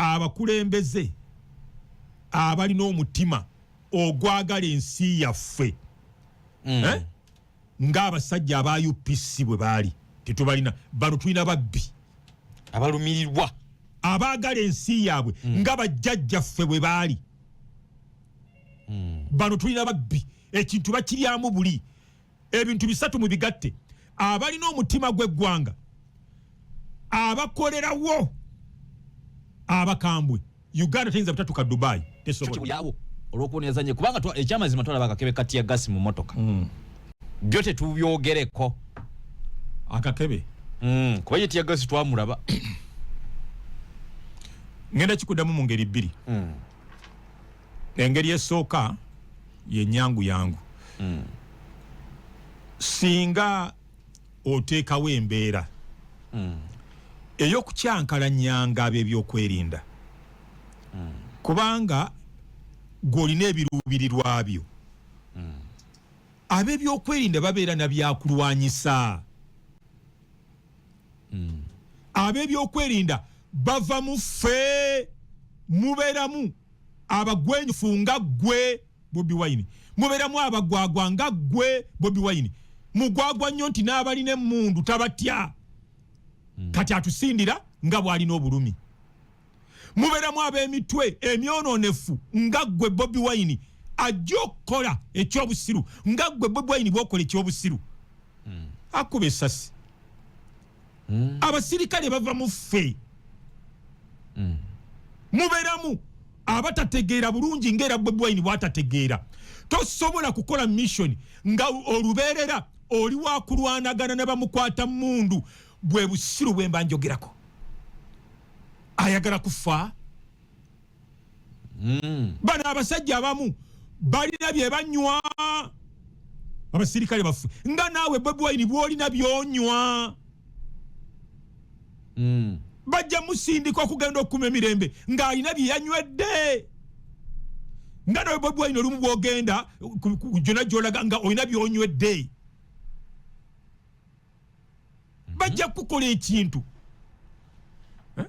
Abakulembeze abalina omutima ogwagala ensi yaffe, eh? Ng'abasajja aba UPC bwe baali, tetubalina. Bano tulina babbi. Abalumirirwa. Abaagala ensi yaabwe nga bajjajjaffe bwe baali. Bano tulina babbi, ekintu bakiryamu buli. Ebintu bisatu mu bigatte: abalina omutima gw'eggwanga, abakolerawo, abakambwe. Uganda teyinza butatuka Dubai, tesobola. Kibulyawo olw'okuwonezanye, kubanga ekyamazima twalaba akakebe ka tear gas mu motoka. Byo tetubyogereko. Akakebe? Kuba ye tear gas twamulaba. Ngenda kikuddamu mu ngeri bbiri. Engeri esooka ye nyangu yangu. Singa oteekawo embeera ey'okukyankalanyanga ab'ebyokwerinda, kubanga gw'olina ebiruubirirwa byo, ab'ebyokwerinda babeera na byakulwanyisa. Ab'ebyokwerinda bava mu ffe, mubeeramu abagwenyufu nga ggwe Bobi Wine, mubeeramu abagwagwa nga ggwe Bobi Wine. Mugwagwa nnyo nti n'abalina emmundu tabatya, kati atusindira nga bw'alina obulumi. Mubeeramu ab'emitwe emyonoonefu nga ggwe Bobi Wine, ajja okukola ekyobusiru nga ggwe Bobi Wine bw'okola ekyobusiru, akuba essasi. Abasirikale bava mu ffe. Mubeeramu abatategeera bulungi ngaera Bobi Wine bwatategeera. Tosobola kukola mission nga olubeerera oli wakulwanagana ne bamukwata mundu. Bwe busiru bwe mba njogerako. Ayagala kufa. Bano abasajja abamu balina bye banywa, abasirikale baffe, nga naawe Bobi Wine bwolina byonywa. Bajja musindika okugenda okukuma emirembe ng'alina bye yanywedde, nga nawe Bobi Wine olumu bwogenda gyonna gyolaga nga olina byonywedde. Bajja kukola ekintu, eh?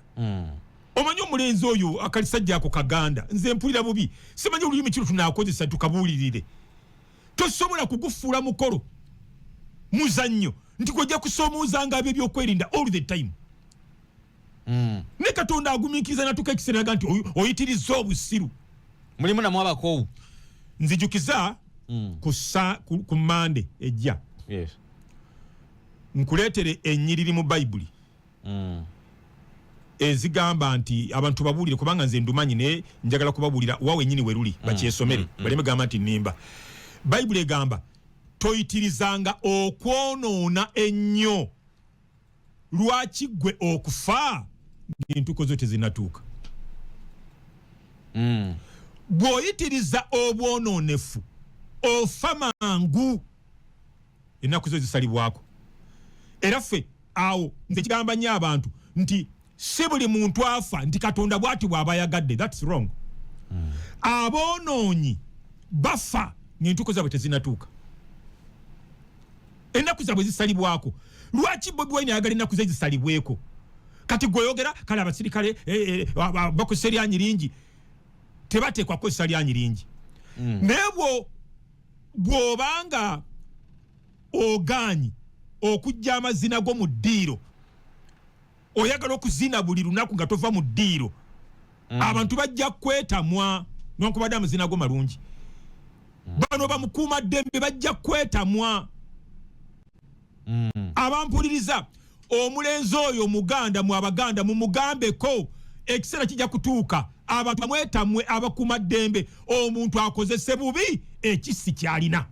Omanyi omulenzi oyo akalisajja ako kaganda, nze mpulira bubi, simanyi olulimi kino tunakozesa tukabuulirire. Tosobola kugufuula mukolo muzannyo nti gwojja kusoomoozanga ab'ebyokwerinda all the time. Ne Katonda agumiikiriza natuka ekiseera naga nti oyitiriza obusiru. Mulimu namwe abakoowu. Nzijukiza ku Mande ejja nkuleetere ennyiriri mu Bayibuli ezigamba nti abantu babuulire, kubanga nze ndumanyi, naye njagala kubabuulira wa wennyini we luli, bakyesomere, baleme gamba nti nnimba. Bayibuli egamba toyitirizanga okwonoona ennyo. Lwaki ggwe okufa ng'entuuko zo tezinatuuka? Bw'oyitiriza obwonoonefu ofa mangu, ennaku zo zisalibwako. Era ffe awo nze kigamba nnyo abantu nti si buli muntu afa nti Katonda bw'ati bw'aba ayagadde. That's wrong. Aboonoonyi bafa ng'entuuko zaabwe tezinatuuka, ennaku zaabwe zisalibwako. Lwaki Bobi Wine ayagala ennaku ze zisalibweko? Kati gweoyogera kale abasirikale bakozesa eryanyi lingi, tebateekwa kukozesa lyanyi lingi. Naye bw'obanga ogaanyi okujja amazina go mu ddiiro, oyagala okuzina buli lunaku nga tova mu ddiiro, abantu bajja kwetamwa newankubadde amazina go malungi. Bano bamukuuma ddembe bajja kwetamwa. Abampuliriza, omulenzi oyo muganda mu Abaganda mumugambeko, ekiseera kijja kutuuka abantu bamwetamwe abakuuma ddembe, omuntu akozese bubi ekisi kyalina.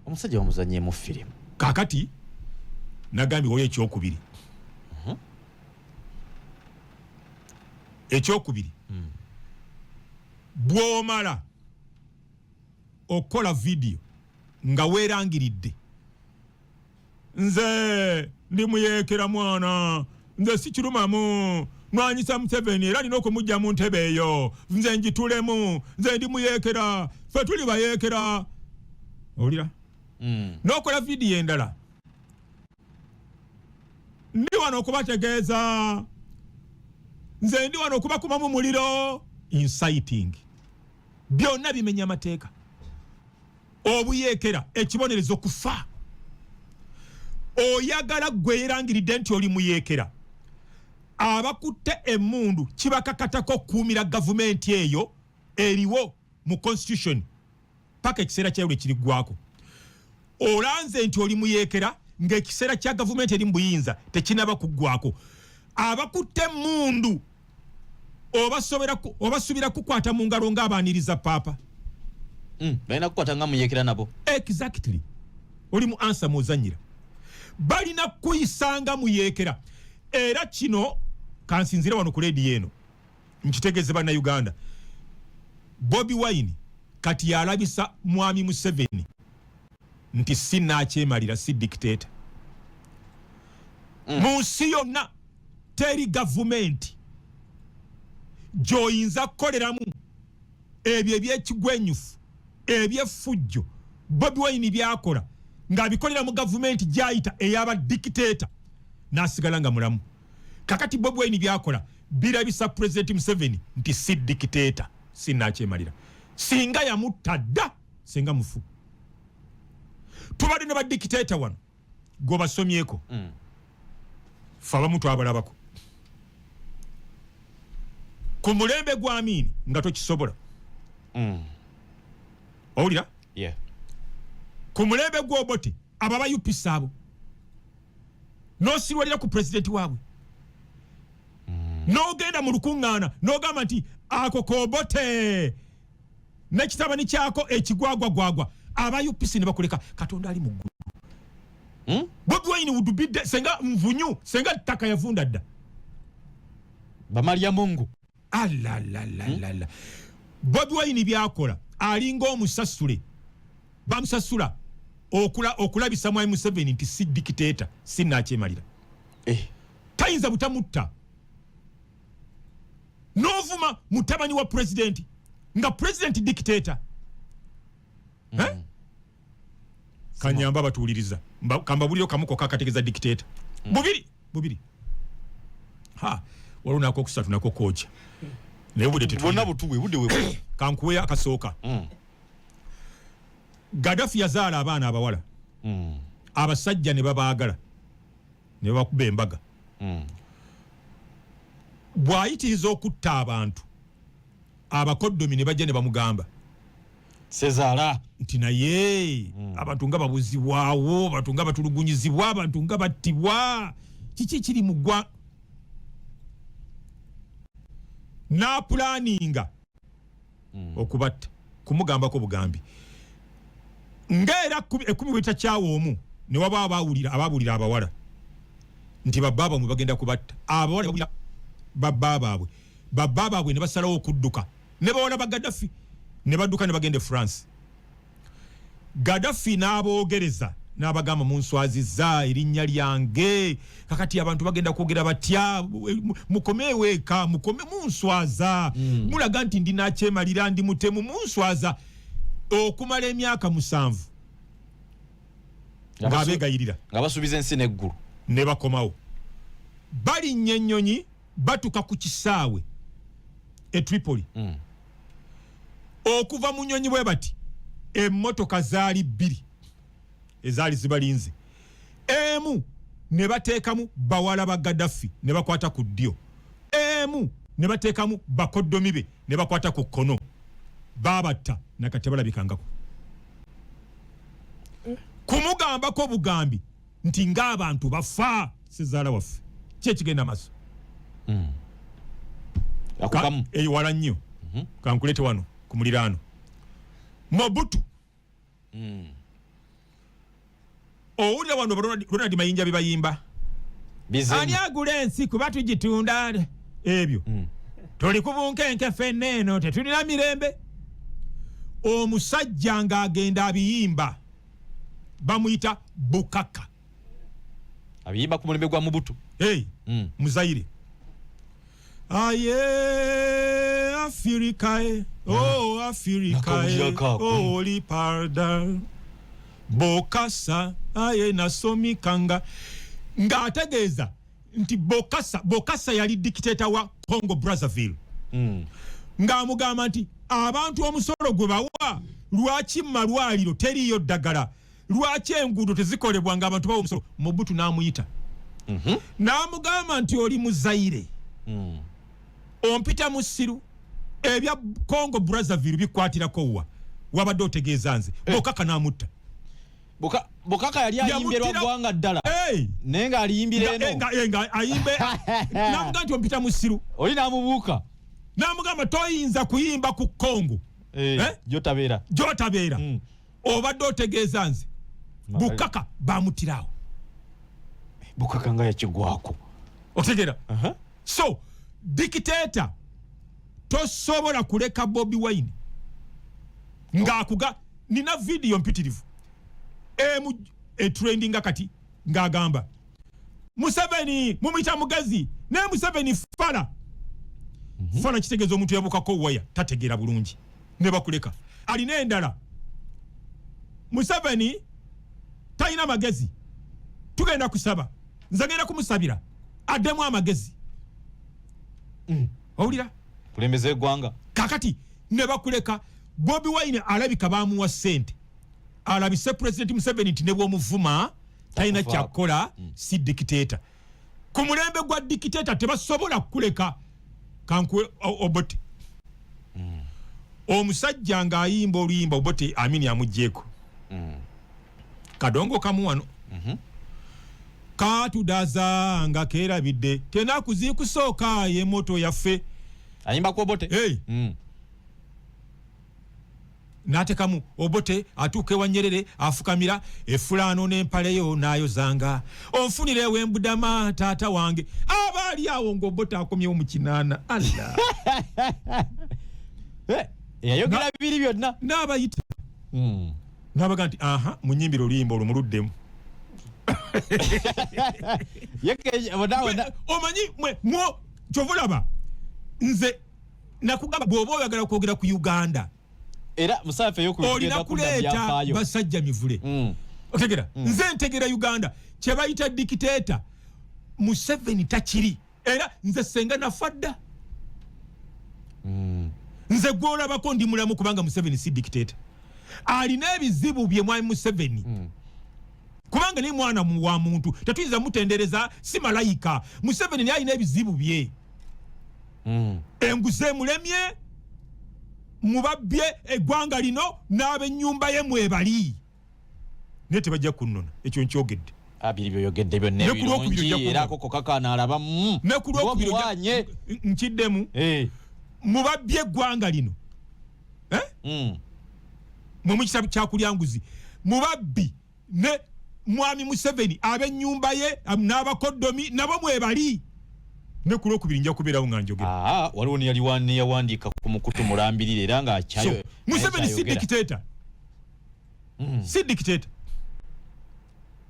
Omusajja bamuzanyemu firimu. Kakati nagambye oyo ekyokubiri. Ekyokubiri, bw'omala okukola vidiyo nga weerangiridde, "Nze ndi muyeekera mwana, nze sikirumamu nwanyisa Museveni, era nina okumujja mu ntebe eyo, nze njitulemu, nze ndi muyeekera, ffe tuli bayeekera," owulira? N'okola vidiyo endala, "Ndi wano okubategeeza Nze ndi wano okubakumamu muliro. Inciting byonna bimenya amateeka. Obuyeekera ekibonerezo kufa. Oyagala gwe yerangiridde nti oli muyeekera, abakutte emmundu kibakakatako okukuumira gavumenti eyo eriwo mu constitution paka ekiseera kyayo lwe kiriggwako. Olanze nti oli muyeekera ng'ekiseera kya gavumenti eri mu buyinza tekinaba kuggwako, abakutte emmundu obasubira kukwata mu ngalo ng'abaaniriza paapa. Balina kukwata nga muyeekera nabo. Exactly, oli mu ansa mwozanyira, balina kuyisanga muyeekera. Era kino kansinzire wano ku leediyo eno nkitegeeze Bannayuganda, Bobi Wine kati yalabisa Mwami Museveni nti si naakyemalira, si dictator. Mu nsi yonna teri gavumenti gy'oyinza kukoleramu ebyo ebyekigwenyufu, ebyeffujjo Bobi Wine byakola ng'abikolera mu gavumenti gyayita ey'aba dictator n'asigala nga mulamu. Kakati Bobi Wine byakola birabisa Pulezidenti Museveni nti si dictator, si naakyemalira. Singa yamutta dda, singa mufu. Tubadde ne ba dictator wano gwobasomyeko. Fe abamu twabalabako ku mulembe gwa Amiini nga tokisobola. Owulira? Yeah. Ku mulembe gw'Obote, abo aba UPC abo n'osirwalira ku pulezidenti waabwe, n'ogenda mu lukuŋŋaana n'ogamba nti ako k'Obote n'ekitabani kyako ekigwagwagwagwa, aba UPC ne bakuleka. Katonda ali mu ggulu. Bobi Wine would be dead. Senga nvunyu, senga ttaka yavunda dda. Bamalya mungu. Alalalala, Bobi Wine byakola alinga omusasule bamusasula okulabisa Mwami Museveni nti si dictator, si nakyemalira. Tayinza butamutta n'ovuma mutabani wa pulezidenti nga pulezidenti dictator. Eh? Kanyamba abatuwuliriza, kambabuliro kamu kokka akategeeza dictator. Bubiri bubiri, ha, waliwo nako okusatu nako kwokya, naye obudde tetulina. Bonna butuwe budde we. Kankuweyo akasooka. Gaddafi yazaala abaana abawala, abasajja ne babaagala ne babakuba embaga. Bw'ayitiriza okutta abantu, abakoddomi ne bajja ne bamugamba, Sezaala. Nti naye abantu nga babuzibwawo, abantu nga batulugunyizibwa, abantu nga battibwa, kiki kiri mu ggwa? N'apulaninga okubatta kumugambako bugambi ngaera ekkumi bwetakyawa omu, ne waba abawulira ababuulira abawala nti babba bammwe bagenda kubatta. Abawala bawulira babba baabwe, babba baabwe ne basalawo okudduka ne bawala ba Gaddafi, ne badduka ne bagenda e France. Gaddafi n'aboogereza n'abagamba, "Munswazizza erinnya lyange, kakati abantu bagenda kwogera batya? Mukomeewo eka, mukome, munswaza. Mulaga nti ndi nakyemalira, ndi mutemu, munswaza." Okumala emyaka 7 ng'abeegayirira. Nga basuubiza ensi n'eggulu. Ne bakomawo, balinnya ennyonyi, batuka ku kisaawe e Tripoli. Okuva mu nyonyi bwe bati, emmotoka zaali bbiri ezaali zibalinze. Emu ne bateekamu bawala ba Gaddafi ne bakwata ku ddyo, emu ne bateekamu bakoddomi be ne bakwata ku kkono. Baabatta, nakati tebalabikangako. Kumugambako bugambi nti ng'abantu bafa, sezaala waffe, ki ekigenda maaso? Akukamu. Eyo wala nnyo. Kankulete wano ku muliraano, Mobutu. Owulira wano ba Ronald Mayinja bye bayimba. Bizemu. Ani agula ensi kuba tugitunda ebyo? Tuli ku bunkenke ffenna, eno tetulina mirembe. Omusajja ng'agenda abiyimba bamuyita Bukaka. Abiyimba ku mulembe gwa Mobutu. Hey, Muzaire aye Afirika e, oh Afirika e. Nakawulira oh oli pardon Bokasa aye nasomikanga ng'ategeeza. Nti Bokasa, Bokasa yali dictator wa Congo Brazzaville, ng'amugamba nti abantu omusolo gwe bawa, lwaki mu malwaliro teriiyo ddagala? Lwaki enguudo tezikolebwa ng'abantu bawa omusolo? Mobutu n'amuyita n'amugamba nti, "Oli Muzaire, ompita musiru? Ebya Congo Brazzaville bikwatirako wa? Wabadde otegeeza nze?" Bokaka n'amutta. Bokaka yali ayimbye lwa ggwanga ddala, naye ng'aliyimbira eno. Nga ayimbe, n'amugamba nti, "Ompita musiru?" Oli n'amubuuka. N'amugamba, "Toyinza kuyimba ku Congo Eh? Gyotabeera. Gyotabeera. Obadde otegeeza nze?" Bukaka bamutirawo. Bukaka nga yakigwako. Otegeera? So dictator tosobola kuleka Bobi Wine ng'akuga. Nina vidiyo mpitirivu emu etrendinga kati ng'agamba, "Museveni mumuyita mugezi, naye Museveni fala." Fala kitegeeza omuntu yabukako waya, tategeera bulungi, ne bakuleka. Alina endala, "Museveni talina magezi, tugenda kusaba, nze ngenda kumusabira addemu amagezi." Owulira? Kulembeza eggwanga. Kakati ne bakuleka. Bobi Wine alabika bamuwa ssente alabise President Museveni nti ne bwomuvuma talina Takufaako. kyakukola, si dictator. Ku mulembe gwa dictator tebasobola kukuleka. Kankuwe Obote, omusajja ng'ayimba oluyimba, Obote Amini amugjeeko kadongo kamu wano, katudaza nga kerabidde tenaku zikusooka yemoto yaffe. Ayimba ku Obote. Hey. N'atekamu Obote atuuka ewa Nyerere, afukamira efulaano n'empaleyo n'ayozanga, "Onfunire ewembudama taata wange." Aba ali awo ng'Obote akomyewo mu kinaana, Allah! Eh, eyayogera bibiri byonna. N'abayita n'abaga nti, "Aha, munyimbire oluyimba olwo muluddemu." Omanyi mwo kyova olaba nze nakugamba, bw'oba oyagala kwogera ku Uganda, era musaafe olina kuleeta basajja mivule. Otegera? Nze ntegera Uganda. Kyebayita dictator, Museveni takiri. Era nze senga nafa dda, nze gwolabako ndi mulamu kubanga Museveni si dictator. Alina ebizibu bye mwami Museveni, kubanga naye mwana wa muntu, tetuyinza mutendereza, si malayika. Museveni naye alina ebizibu bye. Enguzi emulemye, mubabbye eggwanga lino n'ab'ennyumba ye mwebali, naye tebajja kunnona, ekyo nkyogedde. Abiri byoyogedde byonna Ne ku lwokubiri ebirungi ojja era kunnona. Akoko kakaana Ne ku lwokubiri Omuwanye. Nkiddemu, mubabbye eggwanga lino, eh? Mwe mukisa kyakulya nguzi, mubabbi ne mwami Museveni, ab'ennyumba ye n'abakoddomi nabo mwebali. Ne ku lwokubiri nja kubeerawo nga njogera. Aa, waliwo neyali neyawandiika ku mukutu mulambirire era nga So akyayo. Museveni si dictator, si dictator,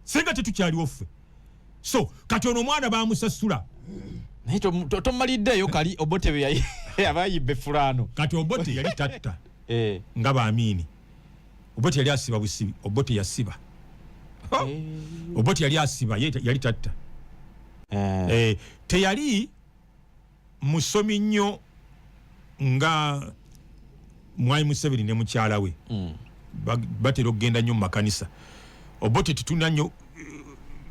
singa tetukyaliwo ffe. So kati ono omwana bamusasula. Naye tomaliddeeyo kali Obote bwe abayibba efulaano. Kati Obote yali tatta nga baamiini. Obote yali asiba busibi. Obote yasiba. Obote yali asiba, ye yali tatta. Teyali musomi nnyo nga mwami Museveni ne mukyala we. Batera okugenda nnyo mu makanisa. Obote tetulina nnyo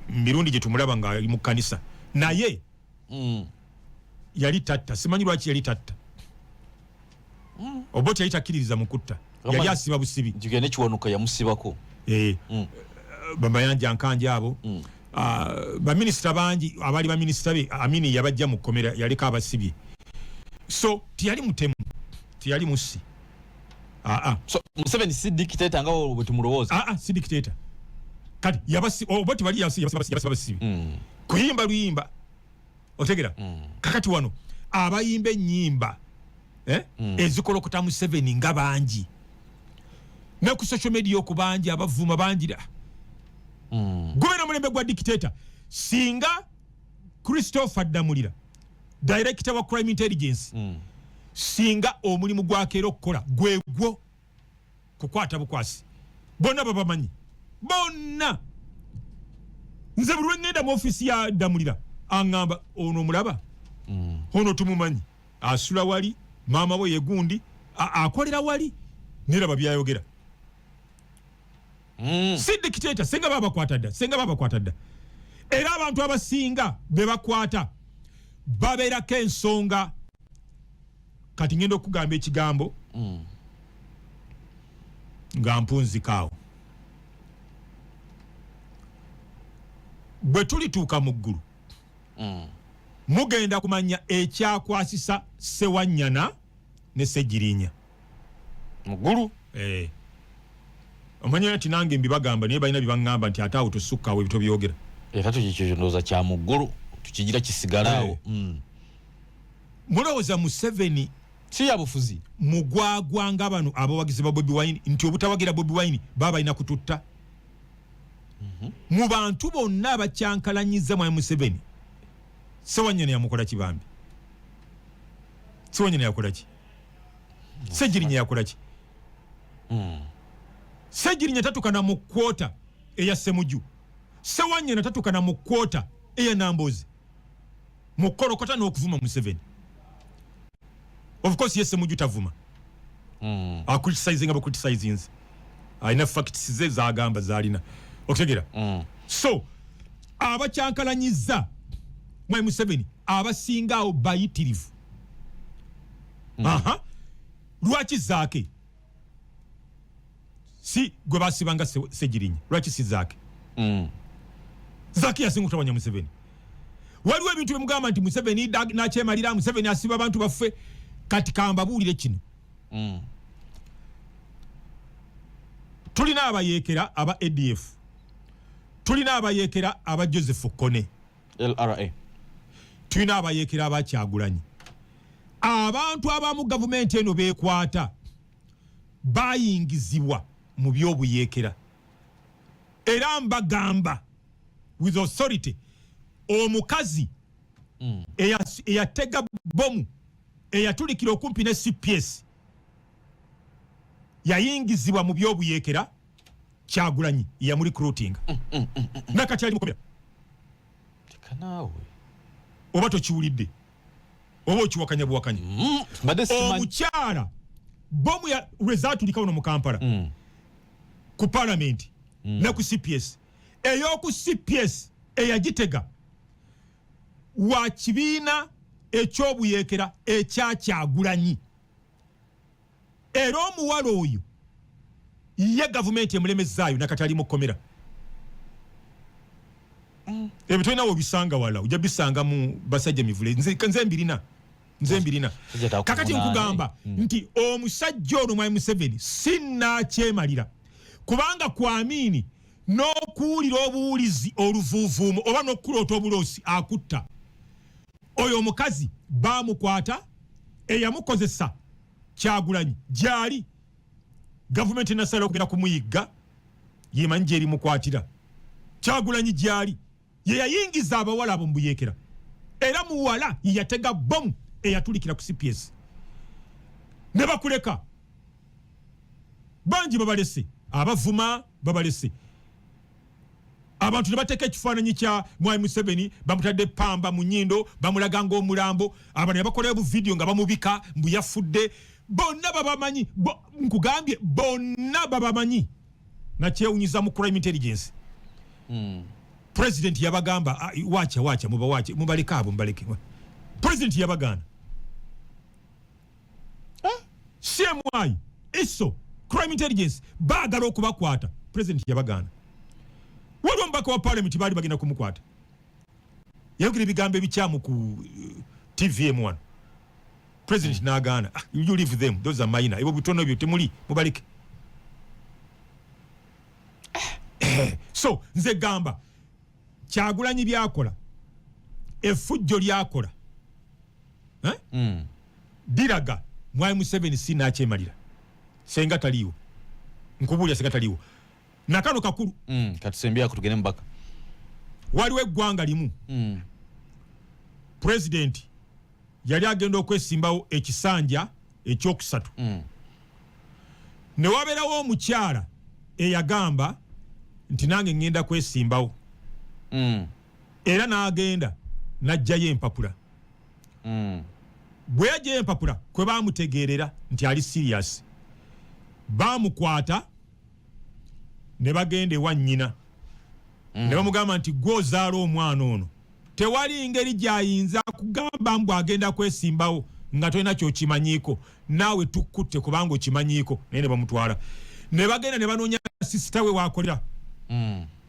mirundi gye tumulaba nga ali mu kanisa, naye yali tatta. Simanyi lwaki yali tatta. Obote yali takkiririza mu kutta, yali asiba busibi. Njugera ne Kiwanuka yamusibako. Bamayanja Nkanja abo. Ah, baminisita bangi abaali baminisita be, Amini yabajja mu kkomera, yaliko abasibye. So teyali mutemu, teyali mussi, aa. So Museveni si dictator nga bwe tumulowooza? Aa, si dictator. Kati yabasi Obote bali yabasiba basibi kuyimba luyimba, otegera? Kakati wano abayimba ennyimba, eh? Ezikolokota Museveni nga bangi, ne ku social media oku bangi abavuma bangi. Gubeera mulembe gwa dictator. Singa Christopher Damulira, director wa crime intelligence, singa omulimu gwakeera okukola gwegwo kukwata bukwasi bonna babamanyi bonna. Nze buli lwengenda mu ofiisi ya Damulira Aŋŋamba ono omulaba, ono tumumanyi, asula wali, maama we yegundi, akolera wali, neraba byayogera. Si dictator. Senga babakwata dda, senga babakwata dda. Era abantu abasinga be bakwata babeerako ensonga. Kati ngenda okugamba ekigambo nga mpunzikaawo. Bwe tulituuka mu ggulu, mugenda kumanya ekyakwasisa Sewanyana ne Segirinya. Mu ggulu? Eh. Omanya nti nange mbibagamba, naye balina byebaŋŋamba nti ate awo tosukkawo, ebyo tobyogera. Era tukikyo ndowooza kya mu ggulu tukigira kisigalawo. Mulowooza Museveni Si ya bufuzi. Mugwagwa nga bano abawagizi ba Bobi Wine, nti obutawagira Bobi Wine baba balina kututta mu bantu bonna abakyankalanyiza mwami Museveni? Sewanyana yamukola kibambi, Sewanyana yakola ki? Segirinya yakola ki? Segirinya tatukana mu kwota eya Semuju. Sewanyana tatukana mu kwota eya Nambozi mukolokota n'okuvuma Museveni. Of course ye Semuju tavuma, acriticizing, aba criticizinze, alina facts ze zagamba zalina okutegera. So abakyankalanyiza mwami Museveni abasinga awo bayitirivu. Aha, lwaki Zaake si gwe basibanga Segirinya? Lwaki si Zaake? Zaake yasinga okutabanya Museveni. Waliwo ebintu byemugamba nti Museveni nakyemalira, Museveni asiba abantu baffe. Kati kambabuulire kino. Tulina abayeekera aba ADF, tulina abayeekera aba Joseph Kone, LRA, tulina abayeekera aba Kyagulanyi. Abantu abamu gavumenti eno bekwata bayingizibwa mu byobuyeekera. Era mbagamba with authority, omukazi eyatega bomu eyatulikira okumpi ne CPS yayingizibwa mu byobuyeekera. Kyagulanyi yamurecruitinga, nakati ali mukomera. Teka naawe. Oba tokiwulidde oba okiwakanya buwakanya. Mbadde simanyi. Omukyala bomu lwe zatulika wano mu Kampala, ku palamenti ne ku CPS, ey'oku CPS eyagitega wa kibiina ekyobuyeekera ekyakyagulanyi. Era omuwala oyo ye gavumenti emulemezaayo, nakati ali mu kkomera. Ebyo tolinawo obisanga wala, ojja bisanga mu basajja mivule. Nze mbirina, nze mbirina. Sajja takuvunaane. Kakati nkugamba nti omusajja ono mwami Museveni sinnakyemalira, kubanga ku Amiini n'okuwulira obuwulizi oluvuuvuumo oba n'okuloota obuloosi akutta. Oyo omukazi bamukwata, eyamukozesa Kyagulanyi gyali. Gavumenti nasala okugenda kumuyigga, yemanyi gyerimukwatira. Kyagulanyi gyali, ye yayingiza abawala abo mubuyekera, era muwala yeyatega bomu eyatulikira ku CPS ne bakuleka. Bangi babalese, abavuma babalese. Abantu ne bateeka ekifaananyi kya mwami Museveni, bamutadde pamba mu nnyindo, bamulaga ng'omulambo. Abantu ne bakolayo buvidiyo nga bamubika mbu yafudde. Bonna babamanyi. Nkugambye bonna babamanyi. Nakyewunyiza mu crime intelligence, president yabagamba, "Ah, wacha wacha, mubawache, mubaleke abo, mubaleke." President yabagaana. CMI, ISO, crime intelligence baagala okubakwata, president yabagaana. Waliwo omubaka wa parliament baali bagenda kumukwata, yayogera ebigambo ebikyamu ku TVM wano, president n'agaana. "Ah, you leave them, those are minor, ebyo bitono, ebyo temuli, mubaleke." So nze gamba Kyagulanyi byakola, effujjo lyakola, eh? Liraga mwami Museveni si nakyemalira. Senga taliiwo, nkubuulira, senga taliiwo nakano kakulu. Katusembyako tugende mubaka. Waliwo eggwanga limu, pulezidenti yali agenda okwesimbawo ekisanja ekyokusatu, ne wabeerawo omukyala eyagamba nti nange ŋŋenda kwesimbawo, era n'agenda. N'ajjayo empapula. Bwe yajjayo empapula, kwe bamutegeerera nti ali serious. Bamukwata ne bagenda ewa nnyina ne bamugamba nti, "Gwe ozaala omwana ono, tewali ngeri gyayinza kugamba mbu agenda kwesimbawo nga tolina kyokimanyiiko. Naawe tukkutte kubanga okimanyiiko." Naye ne bamutwala ne bagenda ne banoonya sister we wakolera,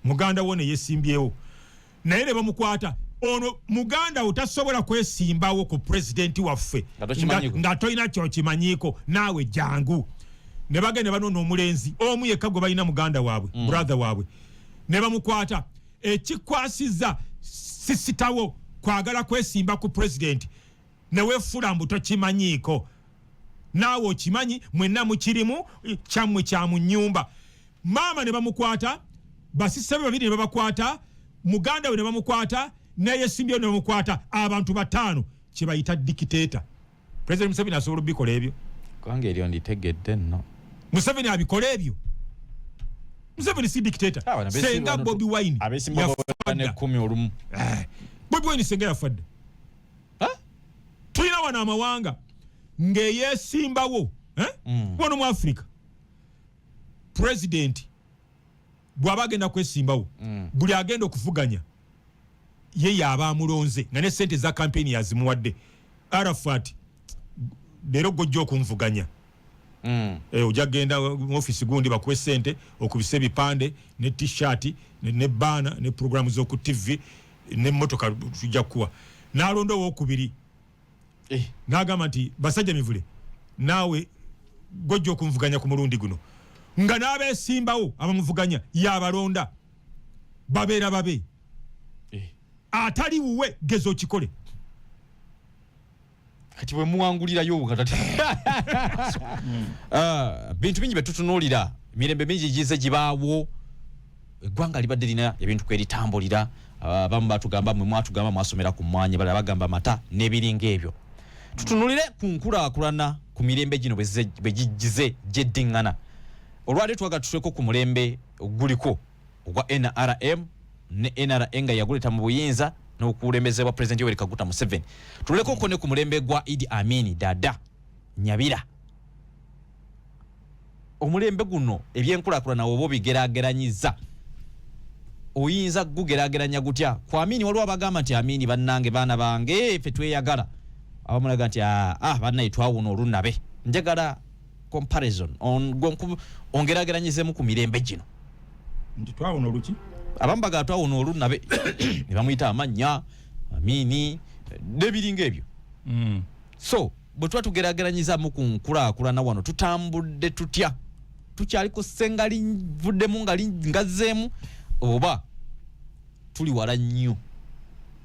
muganda wo ne yesimbyewo, naye ne bamukwata. Ono muganda wo tasobola kwesimbawo ku pulezidenti waffe Nga tokimanyiiko. Nga tolina kyokimanyiiko. Naawe jangu. Ne bagenda ne banona omulenzi omu yekka gwe balina, muganda waabwe, brother waabwe, ne bamukwata. Ekikwasiza sister wo kwagala kwesimba ku pulezidenti, neweefula mbu tokimanyiiko. Naawe okimanyi, mwenna mukirimu, kyammwe kya mu nnyumba. Maama ne bamukwata, ba sister be babiri ne babakwata, muganda we ne bamukwata, neyesimbyewo ne bamukwata. Abantu bataano, kyebayita dictator. President Museveni asobola obikola ebyo? Kubanga eryo nditegedde nno. Museveni abikola ebyo? Museveni si dictator. Ah, bano Senga Bobi Wine abesimba yafa dda. nekumi olumu. Bobi Wine senga yafa dda. Tulina wano amawanga ng'eyesimbawo, eh? Wano mu Africa, president bw'aba agenda kwesimbawo, buli agenda okuvuganya ye yaaba amulonze, nga ne sente za kampeni yazimuwadde. Arafat, leero gojja okunvuganya. Ojja kugenda mu ofisi gundi, bakuwe sente okubisa ebipande ne T-shirt ne banner ne programu z'oku TV n'emmotoka tujja kukuwa. N'alonda owokubiri, n'agamba nti, "Basajja mivule, naawe gojja okunvuganya ku mulundi guno," nga n'abeesimbawo abamuvuganya yabalonda, babeera babe. Atali wuwe, geza okikole. Kati bwe muwangulirayo nga Ah, bintu bingi byetutunuulira, emirembe mingi gize gibaawo. Eggwanga libadde lina ebintu kweritambulira. Abamu batugamba, mwe mwatugamba mwasomera ku mmwanyi, balala bagamba mata n'ebiringa ebyo. Tutunulire ku nkulaakulana ku mirembe gino bwe gigize gyeddiŋŋana. Olwaleero twagala tutuleko ku mulembe oguliko ogwa NRM ne NRA nga yaguleeta mu buyinza n'okulembezebwa Pulezidenti Yoweri Kaguta Museveni. Tulekoko ne ku mulembe gwa Idi Amini Dada Nyabira. Omulembe guno ebyenkulaakulana oba obigerageranyiza, oyinza gugerageranya gutya ku Amini? Waliwo abagamba nti, "Amini bannange, baana bange, ffe tweyagala." Abamulaga nti, "Ah, ah, bannaye, twawuna olunabe." Njagala comparison ongerageranyizemu ku mirembe gino. Nti twawona oluki? Abamu bagala twawuna olunabe ne bamuyita amannya Amini n'ebiringa ebyo. So bwe tuba tugerageranyizamu ku nkulaakulana wano, tutambudde tutya? Tukyali ku ssenga livuddemu nga ngazzeemu oba tuli wala nnyo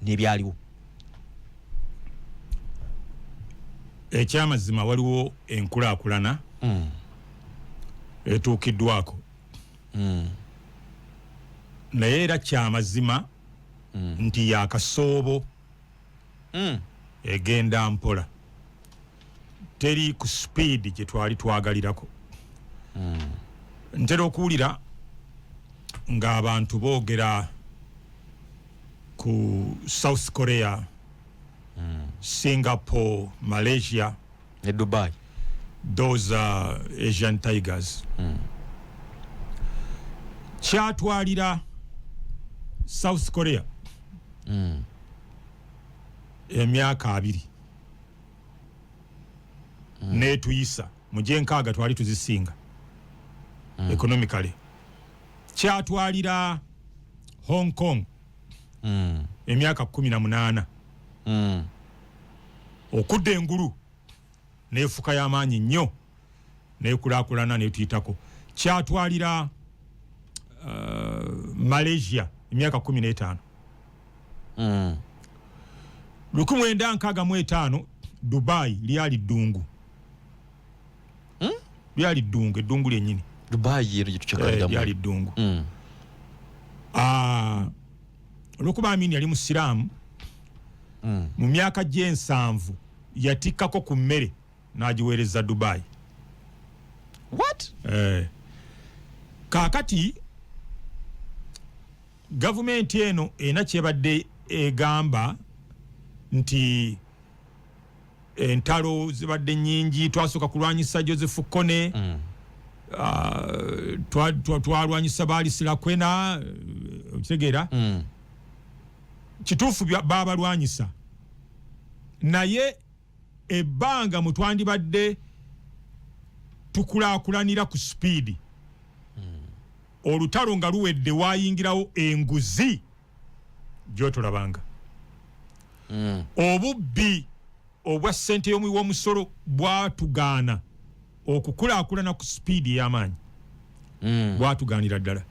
n'ebyaliwo? Ekyamazima, waliwo enkulaakulana etuukiddwako, naye era kyamazima nti yakasoobo, egenda mpola, teri ku speed gye twali twagalirako. Ntera okuwulira ng'abantu boogera ku South Korea, Singapore, Malaysia ne Dubai. Those are Asian tigers. Kyatwalira South Korea emyaka 20 netuyisa mu gyenkaaga, twali tuzisinga economically. Kyatwalira Hong Kong emyaka 18 okudda engulu nefuka y'amaanyi nnyo, nekulaakulana netuyitako. Kyatwalira Malaysia emyaka 15. 1965 Dubai lyali ddungu, lyali ddungu, eddungu lyennyini. Dubai ero gyetukyakaliramu? Lyali ddungu. Ah, olwokuba Amini yali musiraamu, mu myaka gy'ensanvu yatikkako ku mmere n'agiweereza Dubai. What? Kaakati gavumenti eno erina kyebadde egamba. Nti entalo zibadde nyingi, twasooka kulwanyisa Joseph Kony, twalwanyisa ba Lakwena, okitegeera? Kituufu, babalwanyisa, naye ebbanga mwe twandibadde tukulaakulanira ku sipiidi, olutalo nga luwedde, wayingirawo enguzi gyotolabanga, obubbi obwa ssente y'omuwi w'omusolo bwatugaana okukulaakulana ku sipiidi ey'amaanyi, bwatugaanira ddala.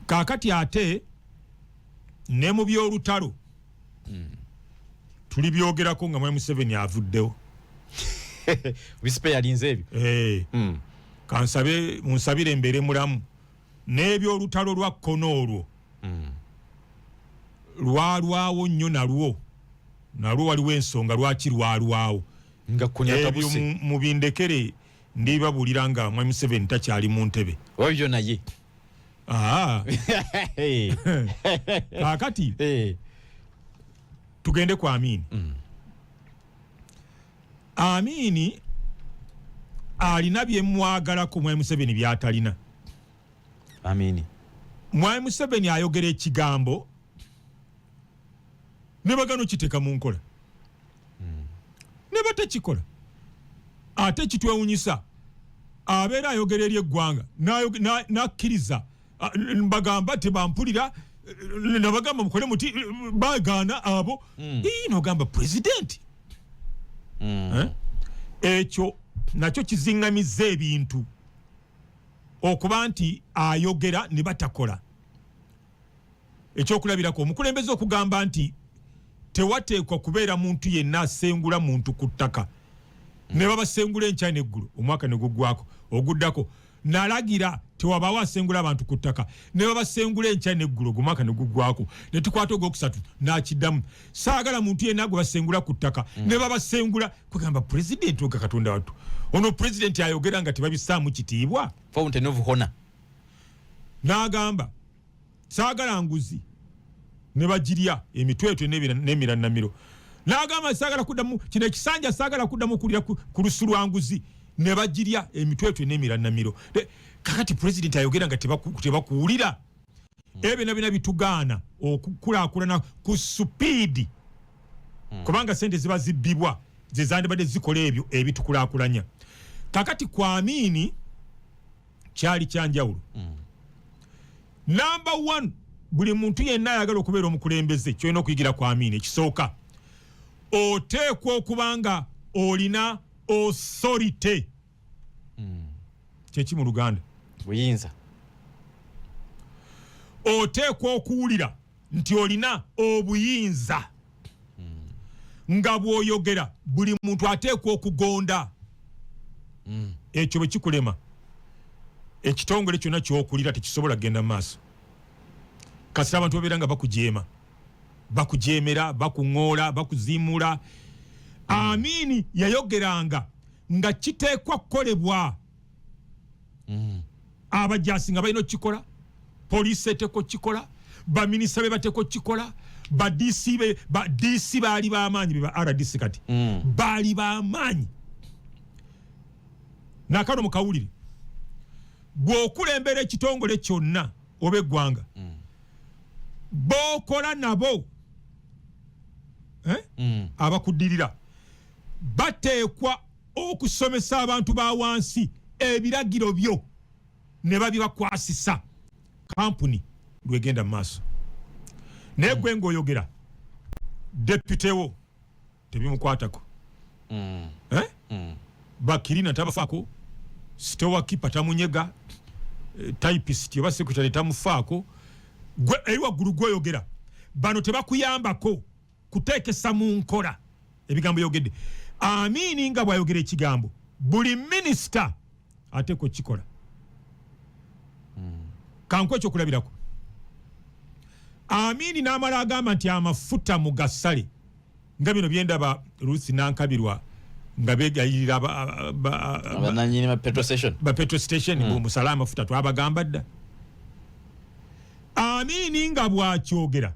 Kaakati ate ne mu byolutalo tulibyogerako nga mwami Museveni avuddewo. Bisipe yalinze ebyo. Eh. Kansabe munsabire mbeere mulamu. N'ebyolutalo lwa Kony olwo lwalwawo nnyo, nalwo waliwo ensonga lwaki lwalwawo. Nga Ebyo kunyatabuse. Mubindekere, ndibabuulira nga mwami Museveni takyali mu ntebe. Oyo naye. Aa, kaakati tugende ku Amini. Amini alina byemwagalako mwami Museveni byatalina. Amini. Mwami Museveni ayogera ekigambo ne bagano kiteeka mu nkola, ne batakikola. Ate kitwewunyisa, abeera ayogera eri eggwanga, n'akkiriza, mbagamba tebampulira, nabagamba mukole muti, bagaana abo. Ii, nogamba pulezidenti. Eh? Ekyo nakyo kiziŋŋamizza ebintu okuba nti ayogera ne batakola. Ekyokulabirako, omukulembeze okugamba nti tewateekwa kubeera muntu yenna asengula muntu ku ttaka, ne babasengula enkya neggulo, omwaka ne guggwako, oguddako nalagira tewabaawo asengula abantu ku ttaka, ne babasengula enkya neggulo, ogumwaka ne guggwako, ne tukwata ogwokusatu n'akiddamu, saagala muntu yenna gwe basengula ku ttaka, ne babasengula. Kugamba pulezidenti oga Katonda wattu, ono pulezidenti ayogera nga tebabissaamu kitiibwa. Fountain of honor. N'agamba saagala nguzi, ne bagirya emitwetwe n'emirannamiro. N'agamba saagala kuddamu kino ekisanja, saagala kuddamu kulira ku lusu lwa nguzi, ne bagirya emitwetwe n'emirannamiro. Kakati pulezidenti ayogera nga tebakuwulira. Ebyo byonna byonna bitugaana okukulaakulana ku supiidi, kubanga sente ziba zibbibwa ze zandibadde zikola ebyo ebitukulaakulanya. Kakati ku Amini kyali kyanjawulo. Number one, buli muntu yenna ayagala okubeera omukulembeze, kyolina okuyigira ku Amini ekisooka, oteekwa okuba nga olina authority. Kyeki mu Luganda? Buyinza. Oteekwa okuwulira nti olina obuyinza, nga bw'oyogera buli muntu ateekwa okugonda. Ekyo bwe kikulema, ekitongole kyonna kyokulira tekisobola kugenda mu maaso, kasita abantu babeera nga bakujeema, bakujemera, bakuŋoola, bakuziimula. Amini yayogeranga nga kiteekwa kukolebwa. Abajasi nga balina okukikola, poliisi eteekwa okukikola, baminisita be bateekwa okukikola, ba DC be, ba DC baali bamaanyi, be ba RDC kati baali bamaanyi. Nakano mukawulire, bw'okulembera ekitongole kyonna oba eggwanga, b'okola nabo, eh? Abakuddirira bateekwa okusomesa abantu ba wansi ebiragiro byo ne babibakwasisa, kampuni lwegenda mu maaso. Naye gwe ng'oyogera, deputy wo tebimukwatako. Eh? Bakirina tabafaako, store keeper tamunyega, typist oba secretary tamufaako. Gwe eri waggulu gweyogera, bano tebakuyambako kuteekesa mu nkola ebigambo yogedde. Amini nga bwayogera ekigambo, buli minisita ateekwa okukikola. Kanku ekyokulabirako, Amini n'amala agamba nti amafuta mugasale, nga bino byendaba Ruth Nankabirwa nga begayirira abananyini ba petrol station. Ba petrol station, musale amafuta, twabagamba dda. Amini nga bwakyogera.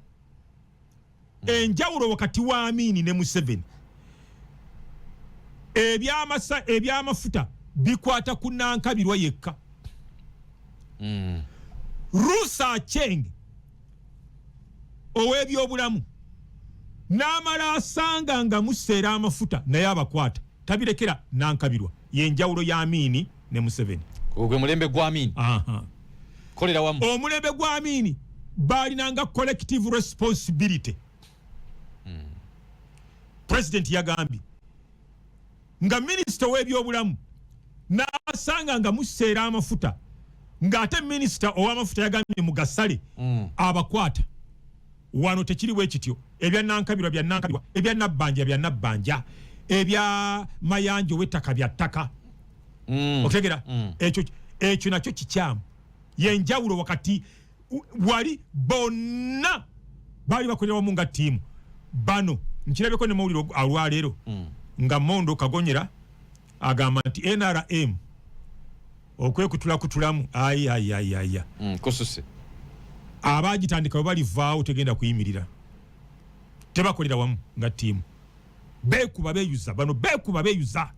Enjawulo wakati wa Amini ne Museveni, ebyamafuta bikwata ku Nankabirwa yekka. Ruth Aceng ow'ebyobulamu n'amala asanga nga museera amafuta, naye abakwata, tabirekera Nankabirwa. Yenjawulo ya Amini ne Museveni. Ogwe mulembe gwa Amini. Kolera wamu. Omulembe gwa Amini balinanga collective responsibility. President yagambye nga minisita ow'ebyobulamu n'asanga nga museera amafuta, ng'ate minisita ow'amafuta yagambye mugasale, abakwata. Wano tekiri bwe kityo. Ebya Nankabirwa bya Nankabirwa, ebya Nabbanja bya Nabbanja, ebya Mayanja ow'ettaka bya ttaka. Okutegera? Ekyo nakyo kikyamu. Yenjawulo wakati wali bonna baali bakolera wamu nga ttiimu. Bano nkirabeko ne mawulire olwaleero nga Mondo Kagonyera agamba nti NRM okwekutulakutulamu ayayayaya. Kususe. Abagitandika bwe balivaawo tegenda kuyimirira. Tebakolera wamu nga ttiimu, beekuba beeyuza, bano beekuba beeyuza.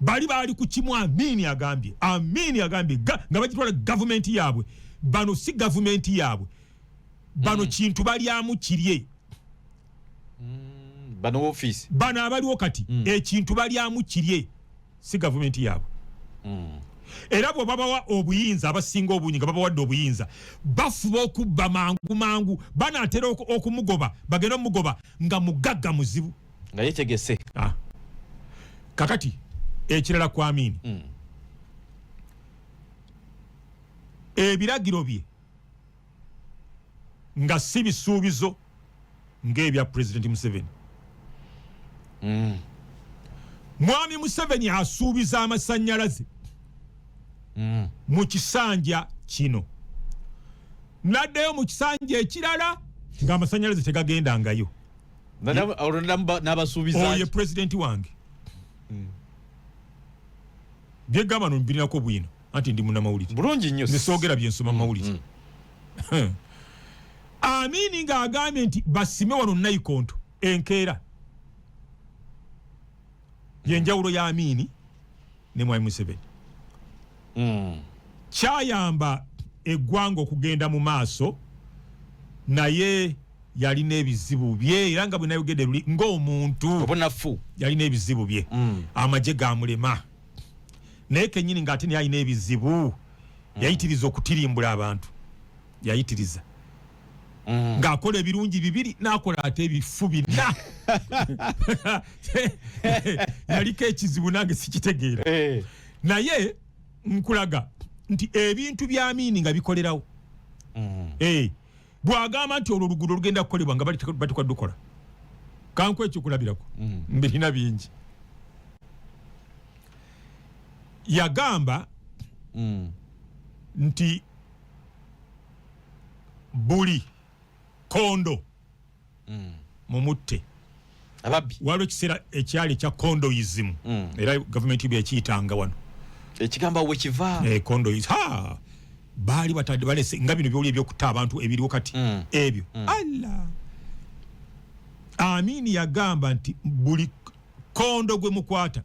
Bali baali ku kimu. Amini agambye, Amini agambye nga bagitwala gavumenti yaabwe. Bano si gavumenti yaabwe, bano kintu balyamu kirye. Bano office. Bano abaliwo kati, ekintu balyamu kirye, si gavumenti yaabwe. Era bwe babawa obuyinza, abasinga obungi nga babawadde obuyinza, bafuba okubba mangu mangu. Banaatera okumugoba, bagenda omugoba nga mugagga muzibu. Nga yetegese. Kakati ekirala ku Amini, ebiragiro bye nga si bisuubizo ng'ebya Pulezidenti Museveni. Mwami Museveni asuubiza amasannyalaze mu kisanja kino, naddayo mu kisanja ekirala ng'amasannyalaze tegagendangayo. Olwo n'abasuubiza. Oyo ye pulezidenti wange. Byegamba no mbirinako bwino anti ndi munnamawulire. Bulungi nnyo. Nsoogera byensoma mu mawulire. Amini ng'agambye nti basime wano nayikonto enkeera. Yenjawulo ya Amini ne mwami Museveni. Kyayamba eggwanga okugenda mu maaso, naye yalina ebizibu bye, era nga bwe nayogedde luli ng'omuntu obunafu. Yalina ebizibu bye. Amagye gamulema, naye kenyini ng'ate naye alina ebizibu. Yayitiriza okutirimbula abantu, yayitiriza ng'akola ebirungi bibiri n'akola ate ebifu bina. Yaliko ekizibu, nange sikitegeera. Naye nkulaga nti ebintu bya Amini nga bikolerawo. Bw'agamba nti olwo oluguudo lugenda kukolebwa, nga batekwa dukola. Kanku ekyokulabirako, mbirina bingi. Yagamba nti buli kondo mumutte. Ababbi. Waliwo ekiseera ekyali ekya kondoism, era gavumenti bwe yakiyitanga wano. Ekigambo awo wekiva. Kondoism, ha, baali batadde balese nga bino byoli ebyokutta abantu ebiriwo kati. Ebyo alla Amini yagamba nti buli kondo gwe mukwata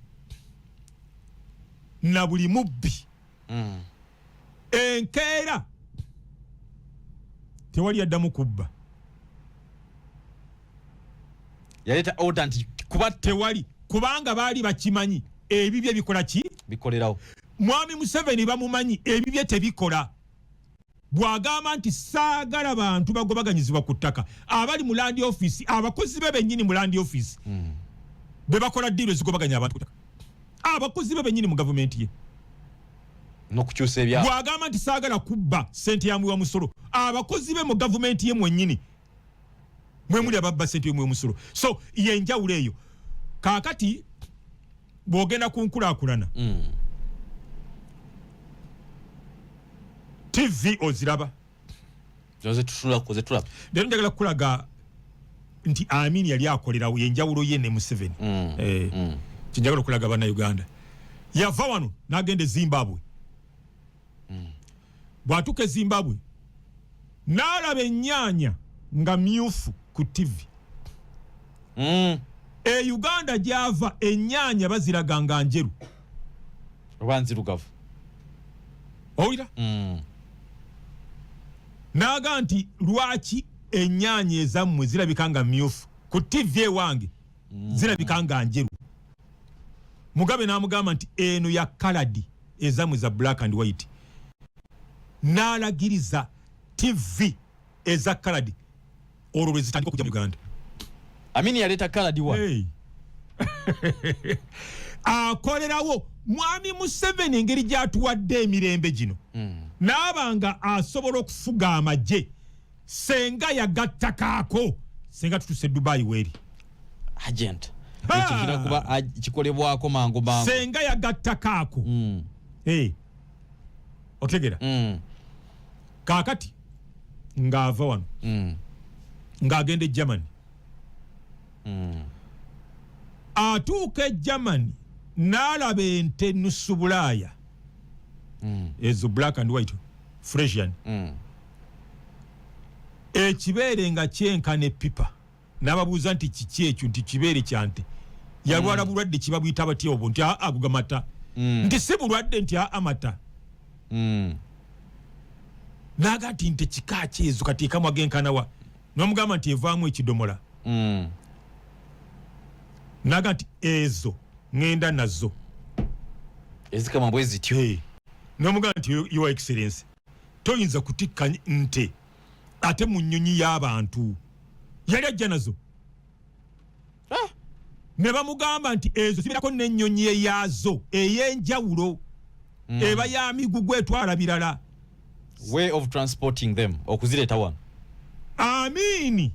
na buli mubbi, enkeera tewali yaddamu kubba. Yaleeta order nti kuba tewali, kubanga baali bakimanyi ebibye bikola ki? Bikolerawo. Mwami Museveni bamumanyi, ebibye tebikola. Bw'agamba nti saagala bantu bagobaganyizibwa ku ttaka abali mu land office, abakozi be bennyini mu land office be bakola deal ezigobaganya abantu ku ttaka, abakozi be bennyini mu gavumenti ye. N'okukyusa ebyapa. Bw'agamba nti saagala kubba sente ya muwa musolo, abakozi be mu gavumenti ye mwennyini mwe muli ababba sente y'omuwa musolo. So yenjawulo eyo. Kaakati bw'ogenda ku nkulaakulana, TV oziraba? Zetutunulako, zetulaba. Leero njagala kukulaga nti Amini yali akolerawo, yenjawulo ye ne Museveni. Kyenjagala okulaga Bannayuganda, yava wano n'agenda e Zimbabwe. Bw'atuuka e Zimbabwe n'alaba ennyaanya nga myufu ku TV. E Uganda gyava ennyaanya baziraga nga njeru oba nzirugavu. Owulira? N'aga nti lwaki ennyaanya ezammwe zirabika nga myufu, ku TV ewange zirabika nga njeru. Mugabe n'amugamba nti eno ya coloured, ezammwe za black and white. N'alagiriza TV eza coloured olwo lwe zitandika okujja mu Uganda. Amini yaleeta coloured wa. Hey. Akolerawo mwami Museveni engeri gyatuwadde emirembe gino, naaba nga asobola okufuga amagye. Senga yagattakaako, senga tutuse Dubai weeri. Agent ekyo kira kuba kikolebwako mangu mangu. Senga yagattakaako. Hey. Otegera? Kaakati ng'ava wano ng'agenda e Germany. Atuuka e Germany n'alaba ente nusu bulaaya ezo black and white Fresian, ekibeere nga kyenkana epipa. N'ababuuza nti kiki ekyo? Nti kibeere kya nte. Yalwala bulwadde kibabuyita batya obwo? Nti aa, ago gamata. Nti si bulwadde, nti aa, mata. Naga nti nte kika kyezo kati ekamwa genkanawa? Nomugamba nti evaamu ekidomola. Naga nti ezo ŋŋenda nazo. Ezikama bwe zityo. Hey. Nomugamba nti Your Excellence, toyinza kutikka nte ate mu nnyonyi y'abantu. Yali ajja nazo. Ne bamugamba nti ezo zibeerako n'ennyonyi eyaazo ey'enjawulo, eba ya migugu, etwala birala. Way of transporting them okuzireeta wano. Amiini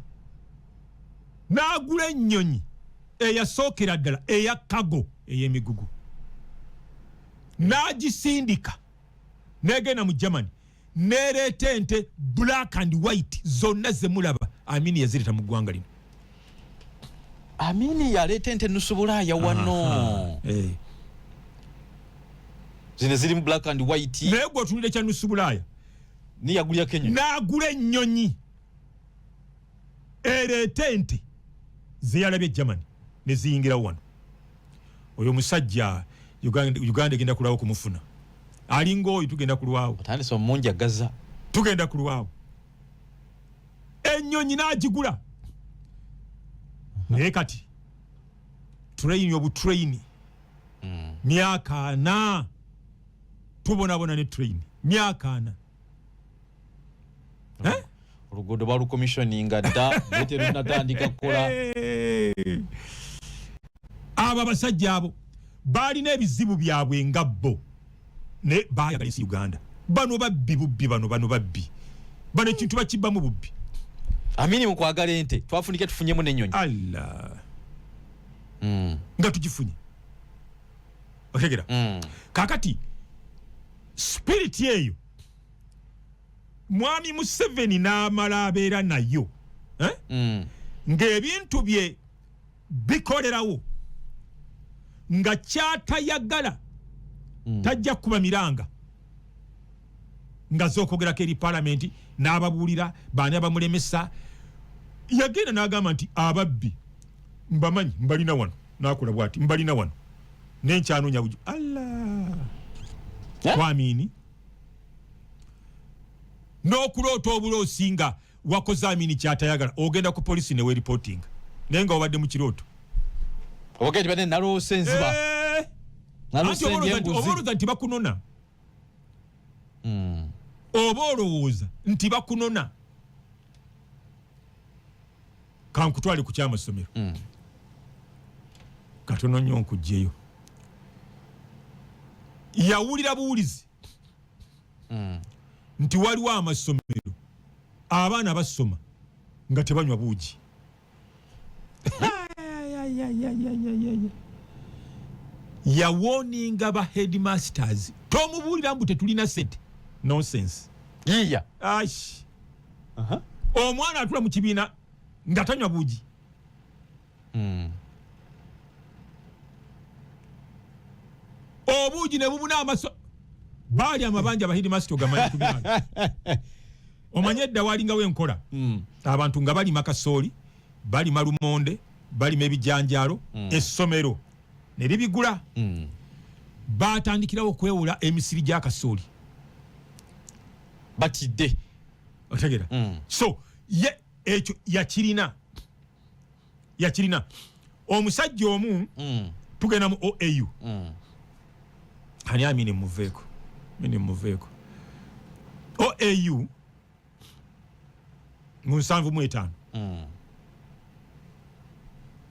n'agula ennyonyi eyasookera ddala eya cargo, ey'emigugu, n'agisindika n'egenda mu Germany n'ereeta ente black and white zonna zemulaba. Amini yazireeta mu ggwanga lino. Amini yaleeta ente nusu bulaaya wano. Eh. Zino ziri mu black and white. Naye gwe otunulira ekya nusu bulaaya. Niyagulya Kenya. N'agula ennyonyi ereeta ente zeyalabye Germany ne ziyingirawo wano. Oyo omusajja Uganda egenda kulwawo kumufuna. Alinga oyo tugenda kulwawo. Otandise omunjagaza. Tugenda kulwawo. Ennyonyi n'agigula, naye kati train, obutrain, myaka 40 tubonabona ne train, myaka 40. Eh? Oluguudo balucommissioninga dda naye terunatandika kukola. Hey. Abo abasajja abo balina ebizibu byabwe nga bo, ne bayagala ensi Uganda. Bano babbi bubbi, bano babbi, bano ekintu bakibbamu bubbi. Amini mu kwagala ente twafunike tufunyemu n'ennyonyi. Allah, nga tugifunye, otegera? Kakati spirit eyo mwami Museveni n'amala abeera nayo, eh? Ng'ebintu bye bikolerawo nga kyatayagala tajja kuba miranga nga zokwogerako eri palamenti n'ababuulira baani abamulemesa. Yagenda n'agamba nti ababbi mbamanyi, mbalina wano. N'akola bwati, mbalina wano nenkyanoonya buju Allah. Eh? Kwamini n'okuloota obuloosi nga wakoze Amini kyatayagala, ogenda ku polisi newereportinga, naye nga wabadde mu kirooto. Ogende bane naloose enziba. Eh! Naloose Anti oba olowooza enguzi. Oba olowooza nti bakunona. Oba olowooza nti bakunona. Kankutwale ku kyamasomero. Katono nnyo nkugjeyo. Yawulira buwulizi nti waliwo amasomero abaana basoma nga tebanywa buugi. Yawarninga ba headmasters, tomubuulira mbu tetulina sente. Nonsense. Yiya. Ash. Omwana atula mu kibiina nga tanywa buugi. Obuugi ne bubuna amaso. Baali amabanja, ba headmaster ogamanyi ku byalo. Omanye edda walingawo enkola, abantu nga balima kasooli, balima lumonde. Balima ebijanjaalo, essomero ne libigula. Batandikirawo okwewola emisiri gya kasooli. Batidde. Otegera? So ye ekyo yakirina, yakirina. Omusajja omu, tugenda mu OAU. Ani Amini muveeko, Amini muveeko. OAU mu 75,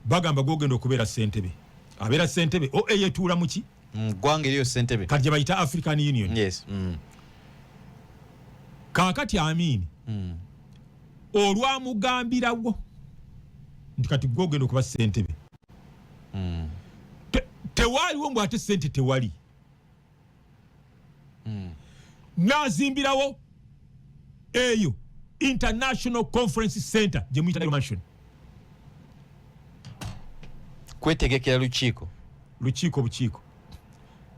bagamba gwogenda okubeera ssentebe. Abeera ssentebe. OAU etuula muki? Ggwanga eriyo ssentebe. Kati gye bayita African Union. Kaakati Amini olwamugambirawo nti kati gwogenda okuba ssentebe, tewaaliwo mbw ate sente tewali. Nazimbirawo eyo International Conference Center gye muyita Mansion. Kwetegekera lukiiko. Lukiiko, bukiiko.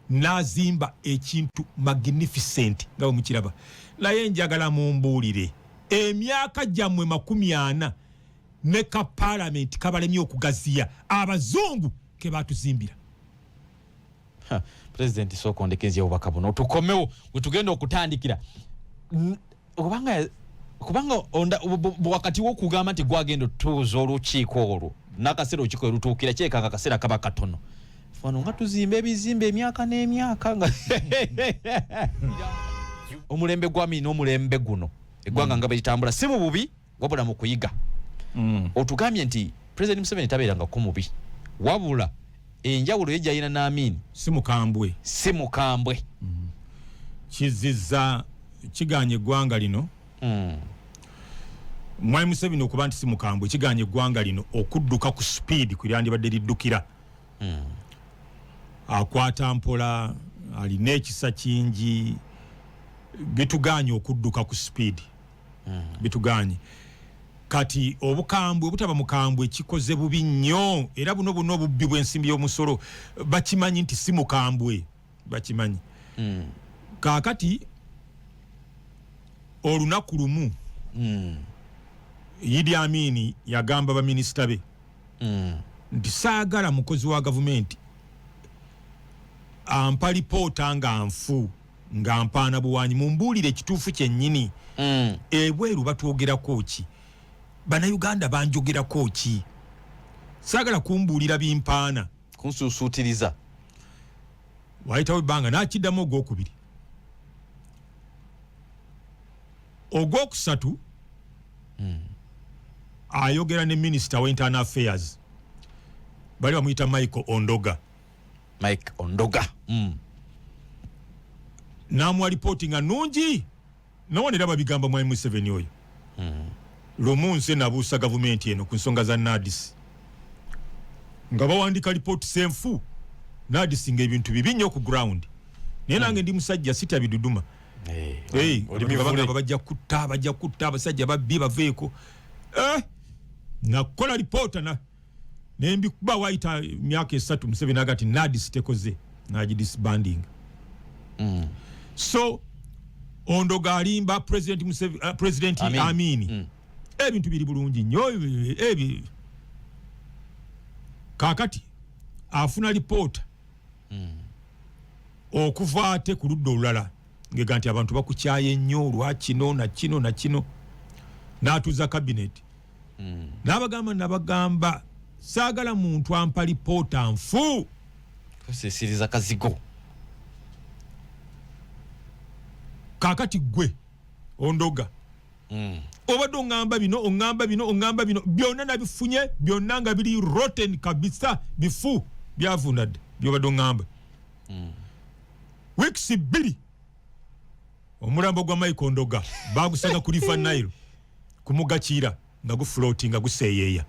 Nazimba ekintu magnificent nga bwe mukiraba. Naye njagala mumbuulire, emyaka gyammwe 40 ne ka paalamenti kabalemye okugaziya, abazungu ke batuzimbira. Pulezidenti, sooka ondekeze obubaka buno tukomewo wetugenda okutandikira. Kubanga wakati w'okugamba nti gwagenda otuuza olukiiko olwo n'akaseera olukiiko welutuukira, kyekanga akaseera kaba katono. Fano nga tuzimba ebizimbe emyaka n'emyaka, nga omulembe gwami n'omulembe guno eggwanga nga bwe litambula, si mu bubi wabula mu kuyiga. Otugambye nti President Museveni tabeerangako mubi, wabula enjawulo ye gyalina n'Amini, si mukambwe. Si mukambwe. Kiziza kiganye eggwanga lino, Mwami Museveni okuba nti si mukambwe kiganye eggwanga lino okudduka ku speed kwe lyandibadde liddukira. Akwata mpola, alina ekisa kingi, bituganye okudduka ku speed, bituganye. Kati obukambwe, obutaba mukambwe kikoze bubi nnyo, era buno buno obubbi bw'ensimbi y'omusolo bakimanyi nti si mukambwe, bakimanyi. Kaakati olunaku lumu Idi Amini yagamba baminisita be nti saagala mukozi wa gavumenti ampa lipoota nga nfu, nga mpaana buwanyi. Mumbuulire ekituufu kyennyini. Ebweru batwogerako ki? Bannayuganda banjogerako ki? Saagala kumbuulira bimpaana. Kunsuusuutiriza. Wayitawo ebbanga n'akiddamu ogwokubiri, ogwokusatu. Ayogera ne minisita wa internal affairs, bali bamuyita Michael Ondoga. Mike Ondoga. N'amuwa lipooti nga nungi, nawonera babigamba mwami Museveni oyo. Lumu nze nabuusa gavumenti eno ku nsonga za NAADS, nga bawandika lipooti senfu NAADS nga ebintu bibi nnyo ku ground, naye nange ndi musajja sitya biduduma. Hey, oli bagamba bajja kutta, bajja kutta abasajja babbi baveeko. Nakola lipoota na nembikuba, wayita myaka 3, Museveni agati NAADS tekoze, nagidisbanding. So Ondoga alimba President Museveni, President Amin. Amini. Ebintu biri bulungi nnyo ebi. Kaakati afuna lipoota okuva ate ku ludda olulala ngega nti abantu bakukyaye nnyo olwa kino na kino na kino. N'atuuza cabinet n'abagamba, nabagamba saagala muntu ampa lipoota nfu. Kusisiriza kazigo. Kaakati gwe Ondoga, obadde oŋŋamba bino, oŋŋamba bino, oŋŋamba bino, byonna nabifunye, byonna nga biri rotten kabisa, bifu, byavunda dda byobadde oŋŋamba. Weeks 2, omulambo gwa Michael Ondoga bagusanga ku River Nile ku mugga Kiira nga gufloati, nga guseeyeeya.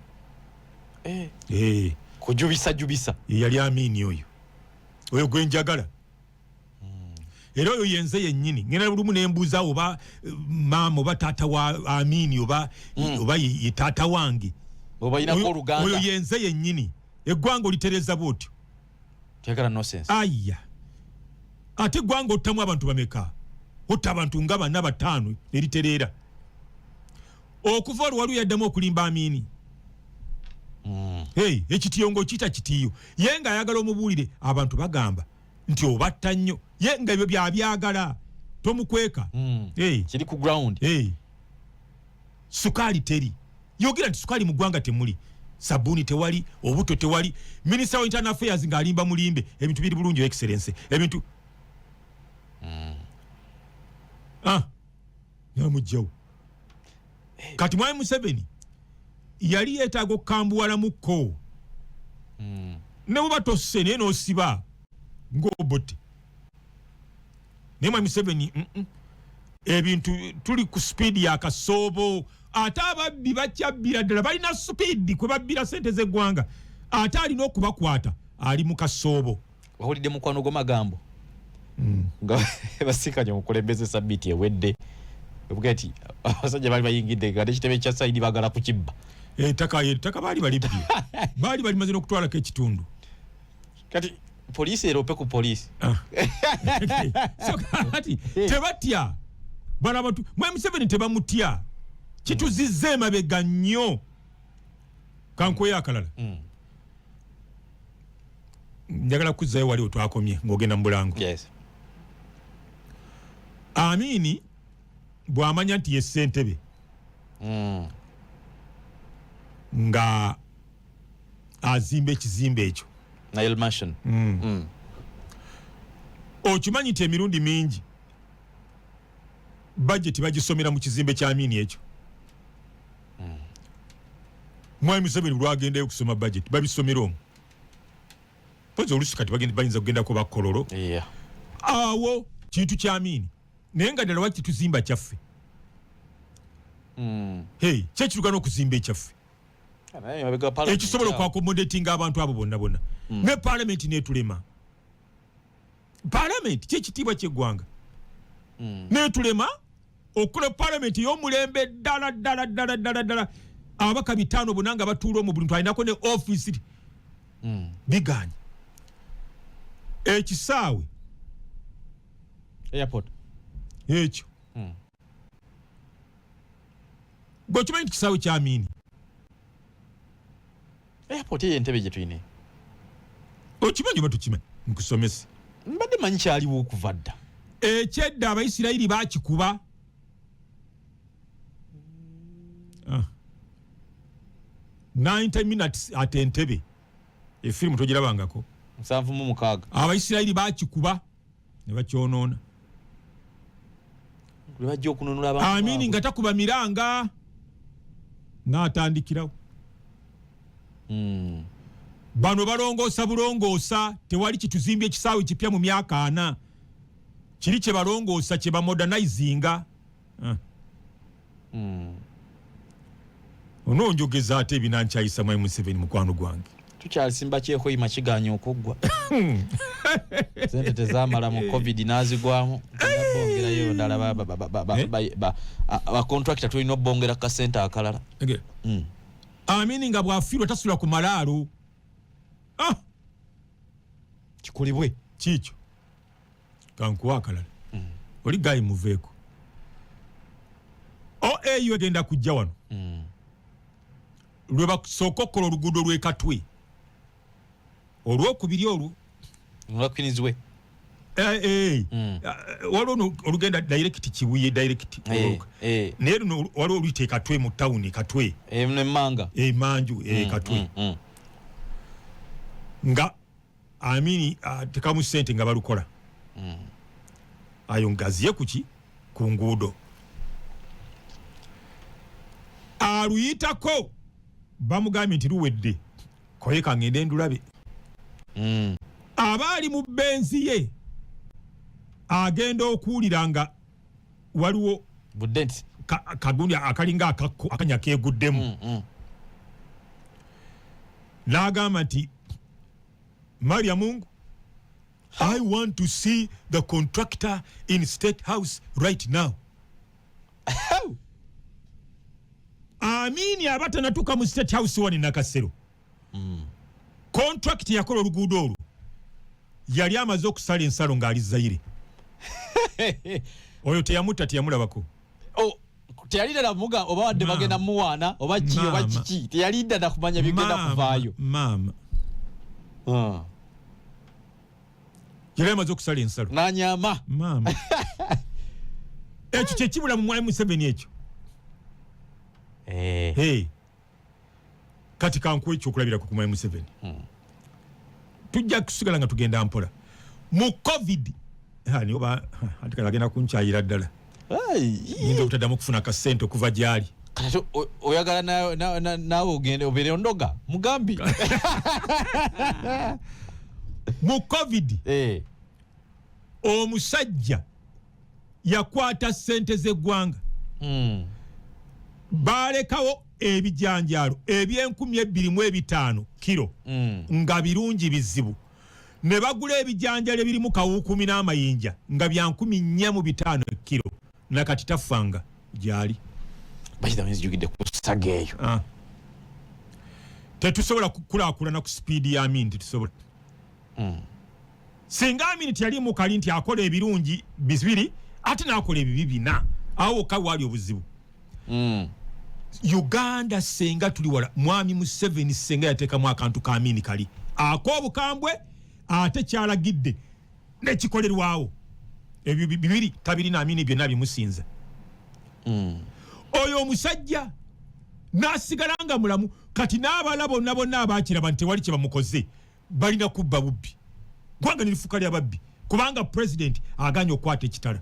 Eh. Kujubisajubisa. Yali Amini oyo, oyo gwenjagala. Era oyo yenze yennyini ngenda bulumu nembuuza oba maama oba taata wa Amini oba oba ye taata wange. Obayinako oluganda. Oyo yenze yennyini. Eggwanga olitereza bwotyo? Teyagala nonsense. Aya, ate eggwanga ottamu abantu bameka? Otta abantu nga bana, bataano, neritereera. Okuva olwo waliwo yaddamu okulimba Amini? Hey, ekitiyo ng'okiyita kitiyo, ye ng'ayagala omubuulire. Abantu bagamba nti obatta nnyo, ye nga ebyo byabyagala, tomukweka. Hey. Kiri ku ground. Hey. Sukaali teri, yogera nti sukaali mu ggwanga temuli, sabbuuni tewali, obuto tewali. Minisita wa Internal Affairs ng'alimba mulimbe, ebintu biri bulungi, Excellence, ebintu ah, namugjawo. Kati Mwami Museveni yali yeetaaga okukambuwalamukko ne bweba tosse naye n'osiba ng'Obote. Naye Mwami Museveni, Ebintu tuli ku sipiidi ya kasoobo, ate ababbi bakyabbira ddala, balina sipiidi kwe babbira sente z'eggwanga, ate alina okubakwata ali mu kasoobo. Wawulidde mukwano gw'amagambo nga basikanye omukulembeze sabbiiti ewedde, obuga nti abasajja baali bayingidde nga nekitebe kya CID bagala kukibba. Ettaka baali balibbye, baali balimaze n'okutwalako ekitundu. Kati poliisi erope ku poliisi. Ah. So kati tebatya bano abantu, Mwami Museveni tebamutya, kituzizza emabega nnyo. Kankuweyo akalala. Njagala kuzzayo wali wetwakomye ng'ogenda mu bulango. Amini bw'amanya nti ye ssentebe nga azimba ekizimbe ekyo, Nile Mansion. Okimanyi nti emirundi mingi budget bagisomera mu kizimbe kya Amini ekyo? Mwami Museveni lwagendayo okusoma budget, babisomera omwo. Pozi olusi kati bayinza kugendako bakololo. Awo kintu kya Amini, naye nga ddala waki tuzimba kyaffe? Hey, kyekirugana okuzimba ekyaffe Naye mabega parliament ekisobola awo. Okuaccommodatinga abantu abo bonna bonna, ne parliament netulema. Parliament kyekitiibwa kyeggwanga, netulema okukola parliament ey'omulembe ddala ddala ddala ddala ddala, ababaka 500 bonna nga batuula omwo, buli muntu alinako ne office. Biganye ekisaawe. Airport. Ekyo gwe okimanyi nti kisaawe kya Amini? Airport eyo entebe gye tulina. Okimanyi oba tukimanyi? Nkusomese. Mbadde manyi kyaliwo okuva dda. Ekyedda Abayisirayiri bakikuba. Ah. 90 Minutes at Entebe, efirimu togirabangako? 76. Abayisirayiri bakikuba ne bakyonoona. Lwe bajja okununula abantu Amini baabwe. nga takuba miranga n'atandikirawo. Bano balongoosa bulongoosa, tewali kituzimbye ekisaawe kipya mu myaka 40. Kiri kye balongoosa, kye bamodernizinga. Ah. Onoonjogeza ate ebinankyayisa Mwami Museveni mukwano gwange. Tukyalisimba kyehoyima kiganya okuggwa, sente tezamala mu COVID nazigwamu, bongerayo ndala. Eh? Bacontractor tulina obongera kasente akalala. Okay. Amini nga bw'afiirwa tasula ku malaalo. Ah! Kikolebwe. Kiikyo, kankuwa akalala. Oli gayi muveeko, OAU egenda kujja wano. Lwe basooka okukola oluguudo lw'ekatwe olwokubiri olwo. Lwakukirizibwe. Eh, eh. Ah, waliwo olugenda direct Kibuye, direct. Naye luno waliwo oluyita ekatwe mu tawuni Katwe. Nemmanga. Emanju Katwe. Nga Amini atekamu sente nga balukola, ayo ngaziye kuki ku nguudo aluyitako, bamugambye nti luwedde, koye kangende ndulabe. Aba ali mu Benz ye, agenda okuwulira nga waliwo budenti. Kagundi akalinga akakko akanya keguddemu. N'agamba nti, "Maria Mungu, I want to see the contractor in State House right now." Amini aba tanatuuka mu State House wani Nakasero, contract yakola oluguudo olwo yali amaze okusala ensalo ng'ali Zaire. Oyo teyamutta, teyamulabako. Oh, Teyali ddala muga oba wadde bagenda muwaana oba ki oba kiki, teyali ddala kumanya bigenda kuvaayo. Maama yali amaze okusala ensalo nanyama. Maama, ekyo kyekibula mu mwami Museveni ekyo. Hey. Kati kankuwa ekyokulabirako ku mwami Museveni. Tujja kusigala nga tugenda mpola mu COVID. Ha, niyo ba anti kale agenda kunkyayira ddala. Nyinza obutaddamu okufuna kasente okuva gyali. Kati ate oyagala naawe ogende obeere ondoga mugambi. Mu COVID omusajja yakwata sente z'eggwanga. Balekawo ebijanjaalo eby'enkumi ebbiri mu ebitaano kiro nga birungi bizibu, ne bagula ebijanjaalo ebirimu kawuukumi n'amayinja nga bya 4500 kiro, nakati tafanga gyali. Bakita nzijukidde ku saga eyo. Tetusobola kukulaakulana ku sipiidi ya Amini, tetusobola. Singa Amini teyali mukali nti akola ebirungi bibiri ate n'akola ebibi bina, awo wokka waali obuzibu. Uganda senga tuli wala. Mwami Museveni senga yateekamu akantu ka Amini kali ak'obukambwe, ate kyalagidde nekikolerwawo. Ebyo bibiri tabirina Amini, byonna bimusinza. Oyo omusajja n'asigala nga mulamu. Kati n'abala bonna bonna abakiraba nti tewali kye bamukoze, balina kubba bubbi, gwanga nerifuuka lya babbi, kubanga president aganye okukwata ekitala.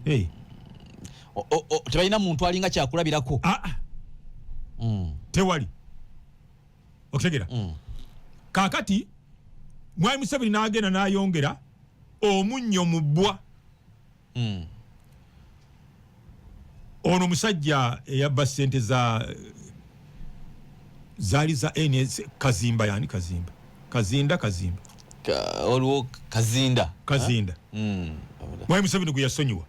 Hey. Tebalina muntu alinga kyakulabirako. Tewali okutegera. Kakati mwami Museveni n'agenda n'ayongera omunnyo mu bbwa. Ono omusajja eyabba sente za zaali za NS, Kazimba, yani Kazimba, Kazinda, Kazimba. Olwo Kazinda. Kazinda. Mwami Museveni gwe yasonyiwa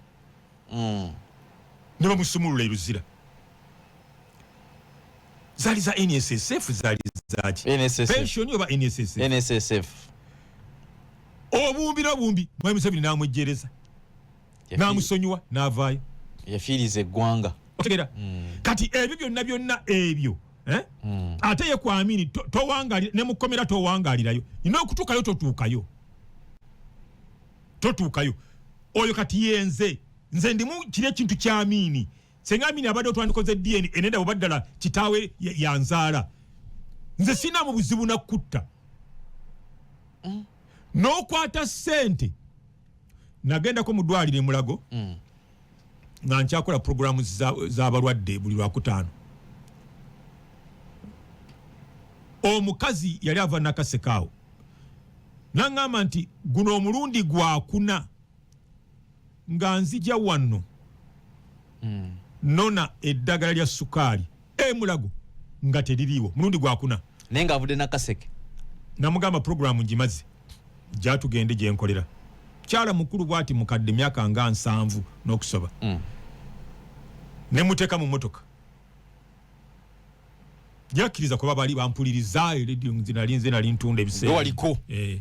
ne bamusumulula eruzira, zaali za NSSF, zaali zaki? NSSF. Pension oba NSSF? NSSF. Obumbi n'obumbi, mwami Museveni n'amwejjereza, n'amusonyiwa n'avaayo. Yafiiriza eggwanga. Otegera? Kati ebyo byonna byonna ebyo, eh? Ate ye kwa Amini towangalira ne mukomera, towangalirayo nina okutuukayo, totuukayo, totuukayo. Oyo kati yenze nze ndimu kiri ekintu kya Amini. Senga Amini abadde otwandikoze DNA enenda bwe baddala kitaawe yanzaala, nze sina mu buzibu nakutta. N'okwata ssente, nagendako mu ddwaliro e Mulago nga nkyakola puroguramu z'abalwadde buli lwakutaano. Omukazi yali ava Nakasekaawo, naŋŋamba nti guno omulundi gwakuna nga nzija wano nona eddagala lya sukaali e Mulago nga teririiwo, mulundi gwakuna. Naye ng'avudde Nakaseke. Namugamba puroguramu ngimaze, gyatugende gyenkolera. Kyala mukulu bwati mukadde, myaka nga 70 n'okusoba. Nemuteeka mu motoka, yakkiriza kuba bali bampuliriza erediyo, nze nali nze nali ntunda ebiseera. Waliko. Eh.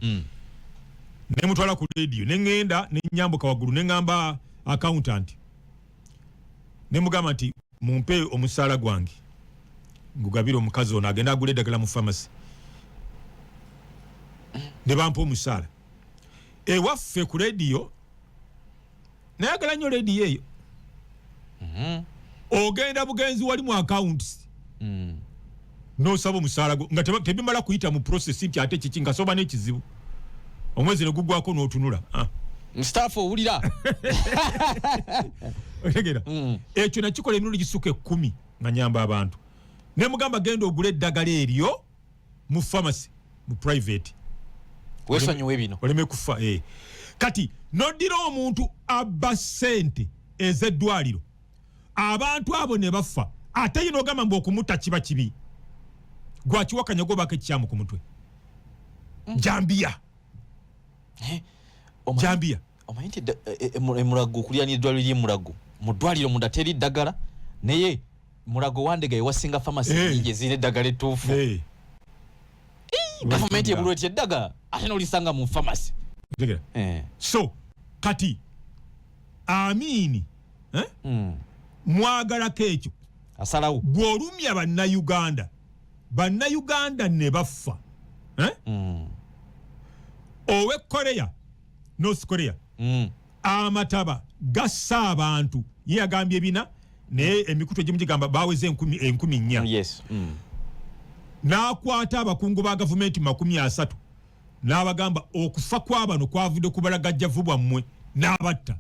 Nemutwala ku rediyo, neŋŋenda nenyambuka waggulu, neŋŋamba accountant, nemugamba nti mumpe omusaala gwange ngugabire omukazi ono agenda agula eddagala mu famasi. Ne bampa omusaala ewaffe ku rediyo. Nayagala nnyo rediyo eyo. Ogenda bugenzi wali mu accounts nosaba omusaala gwo nga tebimala kuyita mu process nti ate kiki, nga soba n'ekizibu omwezi ne gugwako n'otunula, ah. Staff owulira. Otegera? Ekyo nakikola emirundi gisuka 10 nga nyamba abantu. Nemugamba genda ogule eddagala eryo mu pharmacy mu private. Wesonyiwe bino. Oleme kufa, eh. Kati noddira omuntu abba ssente ez'eddwaliro, abantu abo ne bafa, ate ye n'ogamba mbu okumutta kiba kibi. Gwakiwakanya gobako ekikyamu ku mutwe. Jambiya. Eh, Jambiya. Omanyi nti Emulago, okuliraana eddwaliro ly'Emulago, mu ddwaliro munda teri ddagala, naye Mulago Wandega ewasinga famasi nyingi ezirina eddagala ettuufu. Gavumenti ebulwa etya eddagala ate n'olisanga mu famasi? Otegera? So kati Amini, eh? Mwagalako ekyo. Asalawo. Bw'olumya Bannayuganda, Bannayuganda ne bafa, eh? Owe Korea, North Korea, amataba gassa abantu, ye yagambye 400, naye emikutu egimu gigamba baweze 4,000. N'akwata abakungu ba gavumenti 30 n'abagamba okufa kw'abano kwavudde ku balagajjavu bwammwe, n'abatta.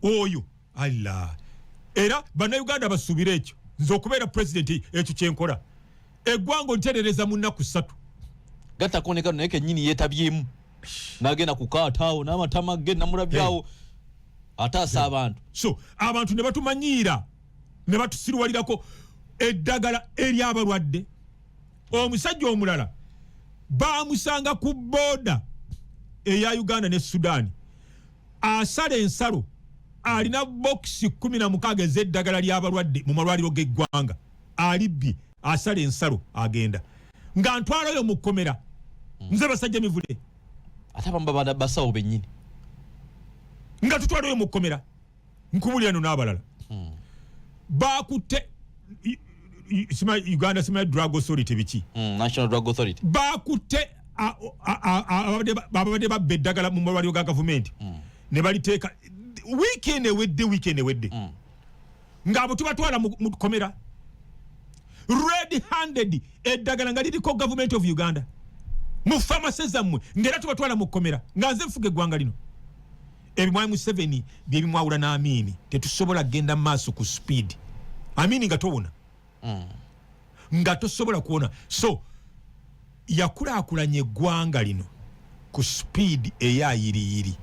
Oyo alla era Bannayuganda basuubire ekyo. Nze okubeera pulezidenti, ekyo kyenkola, eggwanga onterereza mu nnaku 3. Gattako ne kano, naye kennyini yeetabyemu n'agenda ku kaataawo n'amatama ge namulabyawo ataasa abantu. So abantu ne batumanyiira ne batusiruwalirako eddagala ery'abalwadde. Omusajja omulala bamusanga ku border eya Uganda ne Sudaani, asala ensalo, alina bokisi 16 ez'eddagala ly'abalwadde mu malwaliro g'eggwanga, alibbye, asala ensalo agenda. Nga ntwalayo mu kkomera nze basajja mivule. Ate abamu babada basawo bennyini. Nga tutwalayo mu kkomera, nkubulira no n'abalala bakutte sima Uganda, sima Drug Authority biki. National Drug Authority. Bakutte ababadde babba eddagala mu malwaliro ga gavumenti ne baliteeka wiikendi ewedde, wiikendi ewedde, ng'abo tubatwala mu kkomera red handed, eddagala nga liriko Government of Uganda mu pharmacy zammwe, ng'era tubatwala mu kkomera nga nze nfuga eggwanga lino. Ebimwami Museveni byebimwawula n'Amiini, tetusobola kugenda mu maaso ku speed Amiini nga towona, nga tosobola kuwona. So yakulaakulanya eggwanga lino ku speed eyayiriyiri.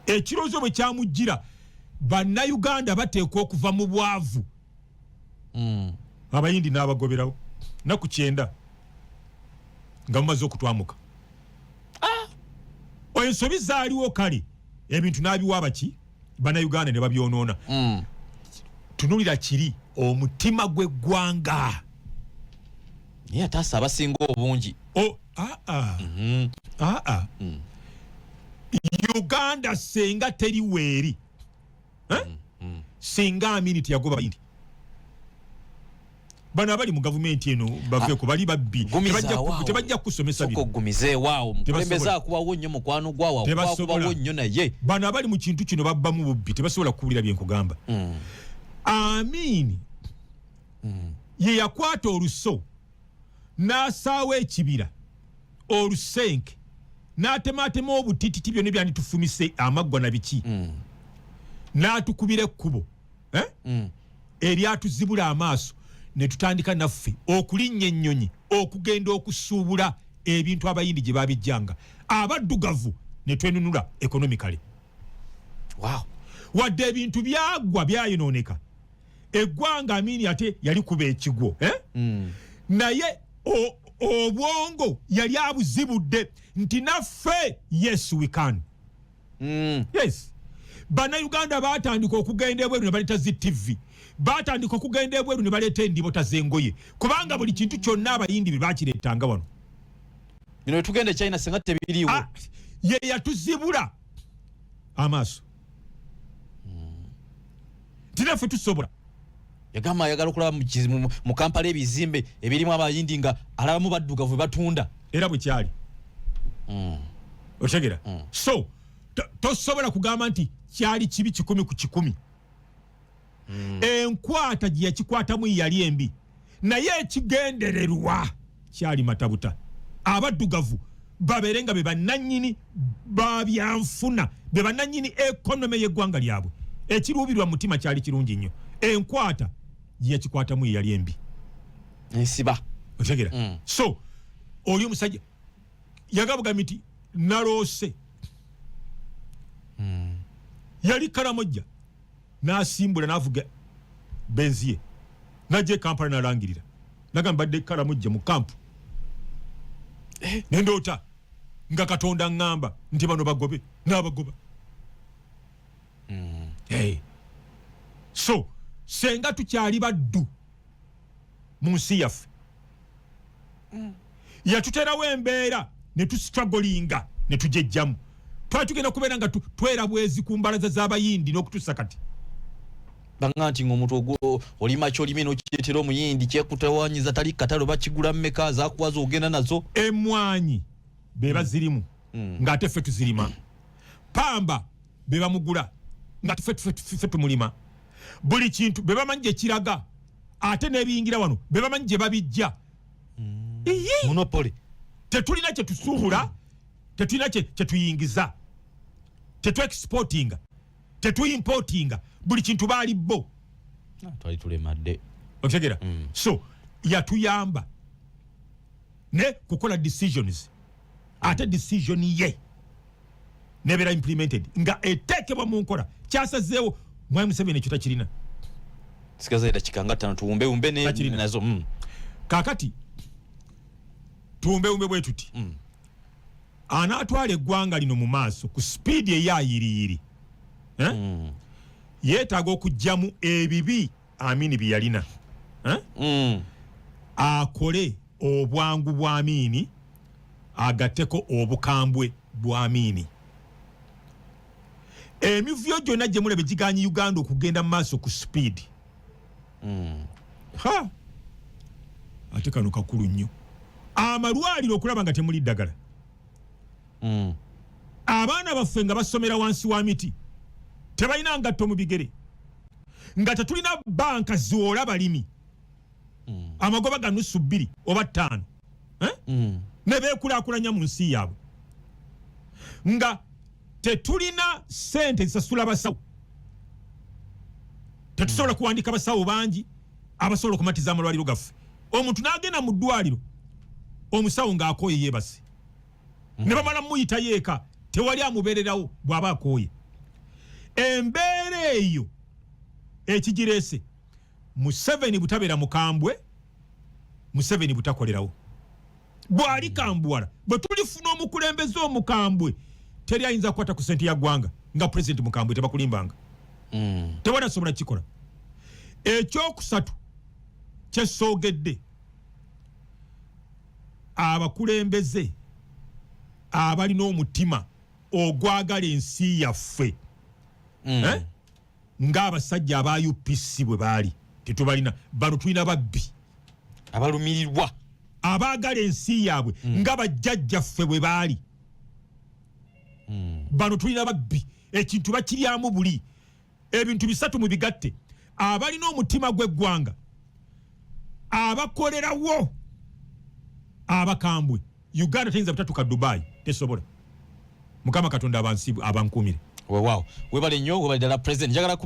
Ekirowoozo bwe kyamujjira, Bannayuganda bateekwa okuva mu bwavu, Abayindi n'abagoberawo naku 90 nga mumaze okutwamuka. Ensobi zaaliwo, kale ebintu n'abiwa abaki, Bannayuganda ne babyonoona. Tunulira kiri omutima gw'eggwanga. Naye ataasa abasinga obungi. O aa aa Uganda senga teri weeri, eh? Singa Amini teyagoba Bayindi bano abali mu gavumenti eno, baveeko, bali babbi, tebajja kusomesa bino. Oggumizeewaawo, mukulembeze akubawo nnyo, mukwano gwawo akubawo nnyo, naye Bano abali mu kintu kino babbamu bubbi, tebasobola kuwulira byenkugamba. Amini ye yakwata oluso n'asaawa ekibira olusenke n'atemaatema obutititi byonna byanditufumise amaggwa na biki, n'atukubira ekkubo, eh? Eryatuzibula amaaso ne tutandika naffe okulinnya ennyonyi okugenda okusuubula ebintu Abayindi gye babijjanga, abaddugavu ne twenunula economically. Wadde ebintu byagwa, byayonooneka eggwanga, Amini ate yali kuba ekigwo, eh? Naye obwongo yali abuzibudde nti naffe, yes we can. Yes, Bannayuganda batandika okugenda ebweru ne baleeta zi TV, batandika okugenda ebweru ne baleeta endibota z'engoye, kubanga buli kintu kyonna Abayindi bye bakireetanga wano. Bino wetugenda e China singa tebiriiwo. Ah, ye yatuzibula amaaso nti naffe tusobola. Yagamba ayagala okulaba mu Kampala ebizimbe ebirimu Abayindi nga alabamu baddugavu batunda. Era bwe kyali. Otegera? So tosobola kugamba nti kyali kibi 100%. Enkwata gye yakikwatamu yali embi, naye ekigendererwa kyali matabuta, abaddugavu babeere nga be bannannyini babyanfuna, be bannannyini economy y'eggwanga lyabwe. Ekiruubirwa mu mutima kyali kirungi nnyo, enkwata gye yakikwatamu ye yali embi. Ensiba. Otegera? So oli omusajja yagabugambye nti naloose, yali Karamojja, n'asimbula n'avuga Benz ye najja e Kampala n'alangirira, nagamba, "Badde Karamojja mu kampu, nendoota nga Katonda ŋŋamba nti bano bagobe, n'abagoba." Hey. So senga tukyali baddu mu nsi yaffe, yatuterawo embeera ne tustrugglinga ne tujejjamu. Twali tugenda kubeera nga twera bwezi ku mbalaza z'Abayindi n'okutuusa kati. Banga nti ng'omuntu ogwo olima kyolime n'okireetera omuyindi, kyekutawanyiza, tali katale, bakigula mmeka, zakuwaza ogenda nazo. Emwanyi be bazirimu ng'ate ffe tuzirima. Pamba be bamugula nga ffe tumulima. Buli kintu be bamanyi gye kiraga, ate n'ebiyingira wano be bamanyi gye babijja. Iyi! Monopoly. Tetulina kye tusuubula, tetulina kye tuyingiza, tetuexportinga, tetuimportinga, buli kintu baali bo. Ah, twali tulemadde. Okitegera? So yatuyamba ne kukola decisions, ate decision ye nebeera implemented nga eteekebwa mu nkola kyasazeewo. Mwami Museveni ekyo takirina. Sigaza edakika nga 5, tuwumbewumbe ne Takirina. nazo. Kakati tuwumbewumbe bwe tuti: anaatwala eggwanga lino mu maaso ku sipiidi eyayiriyiri, eh? Yeetaaga okuggyamu ebibi Amini bye yalina, eh? Akole obwangu bwa Amini, agatteko obukambwe bwa Amini. Emivuyo gyonna gye mulaba giganye Uganda okugenda mu maaso ku sipiidi. Ha, ate kano kakulu nnyo: amalwaliro okulaba nga temuli ddagala, abaana baffe nga basomera wansi wa miti, tebalina ngatto mu bigere, nga tetulina banka ziwola balimi amagoba ga nusu 2 oba 5, eh? Ne beekulaakulanya mu nsi yaabwe, nga tetulina sente zisasula basawo, tetusobola kuwandika basawo bangi abasobola okumatiza amalwaliro gaffe. Omuntu n'agenda mu ddwaliro, omusawo ng'akooye, yeebase, ne bamala muyitayo eka, tewali amubeererawo bw'aba akooye. Embeera eyo ekigireese Museveni butabeera mukambwe, Museveni butakolerawo. Bw'ali kambuwala, bwe tulifuna omukulembeze omukambwe, teri ayinza kukwata ku sente ya ggwanga nga pulezidenti mukambwe. Tebakulimbanga, tewali asobola kukikola. Ekyokusatu kyesoogedde, abakulembeze abalina omutima ogwagala ensi yaffe, eh? Ng'abasajja aba UPC bwe baali, tetubalina. Bano tulina babbi. Abalumirirwa. Abaagala ensi yaabwe nga bajjajjaffe bwe baali. Bano tulina babbi, ekintu bakiryamu buli. Ebintu bisatu mu bigatte: abalina omutima gw'eggwanga, abakolerawo, abakambwe. Uganda teyinza butatuka Dubai, tesobola. Mukama Katonda abansi abankumire. Weewaawo, webale nnyo, webale ddala, President. Njagala.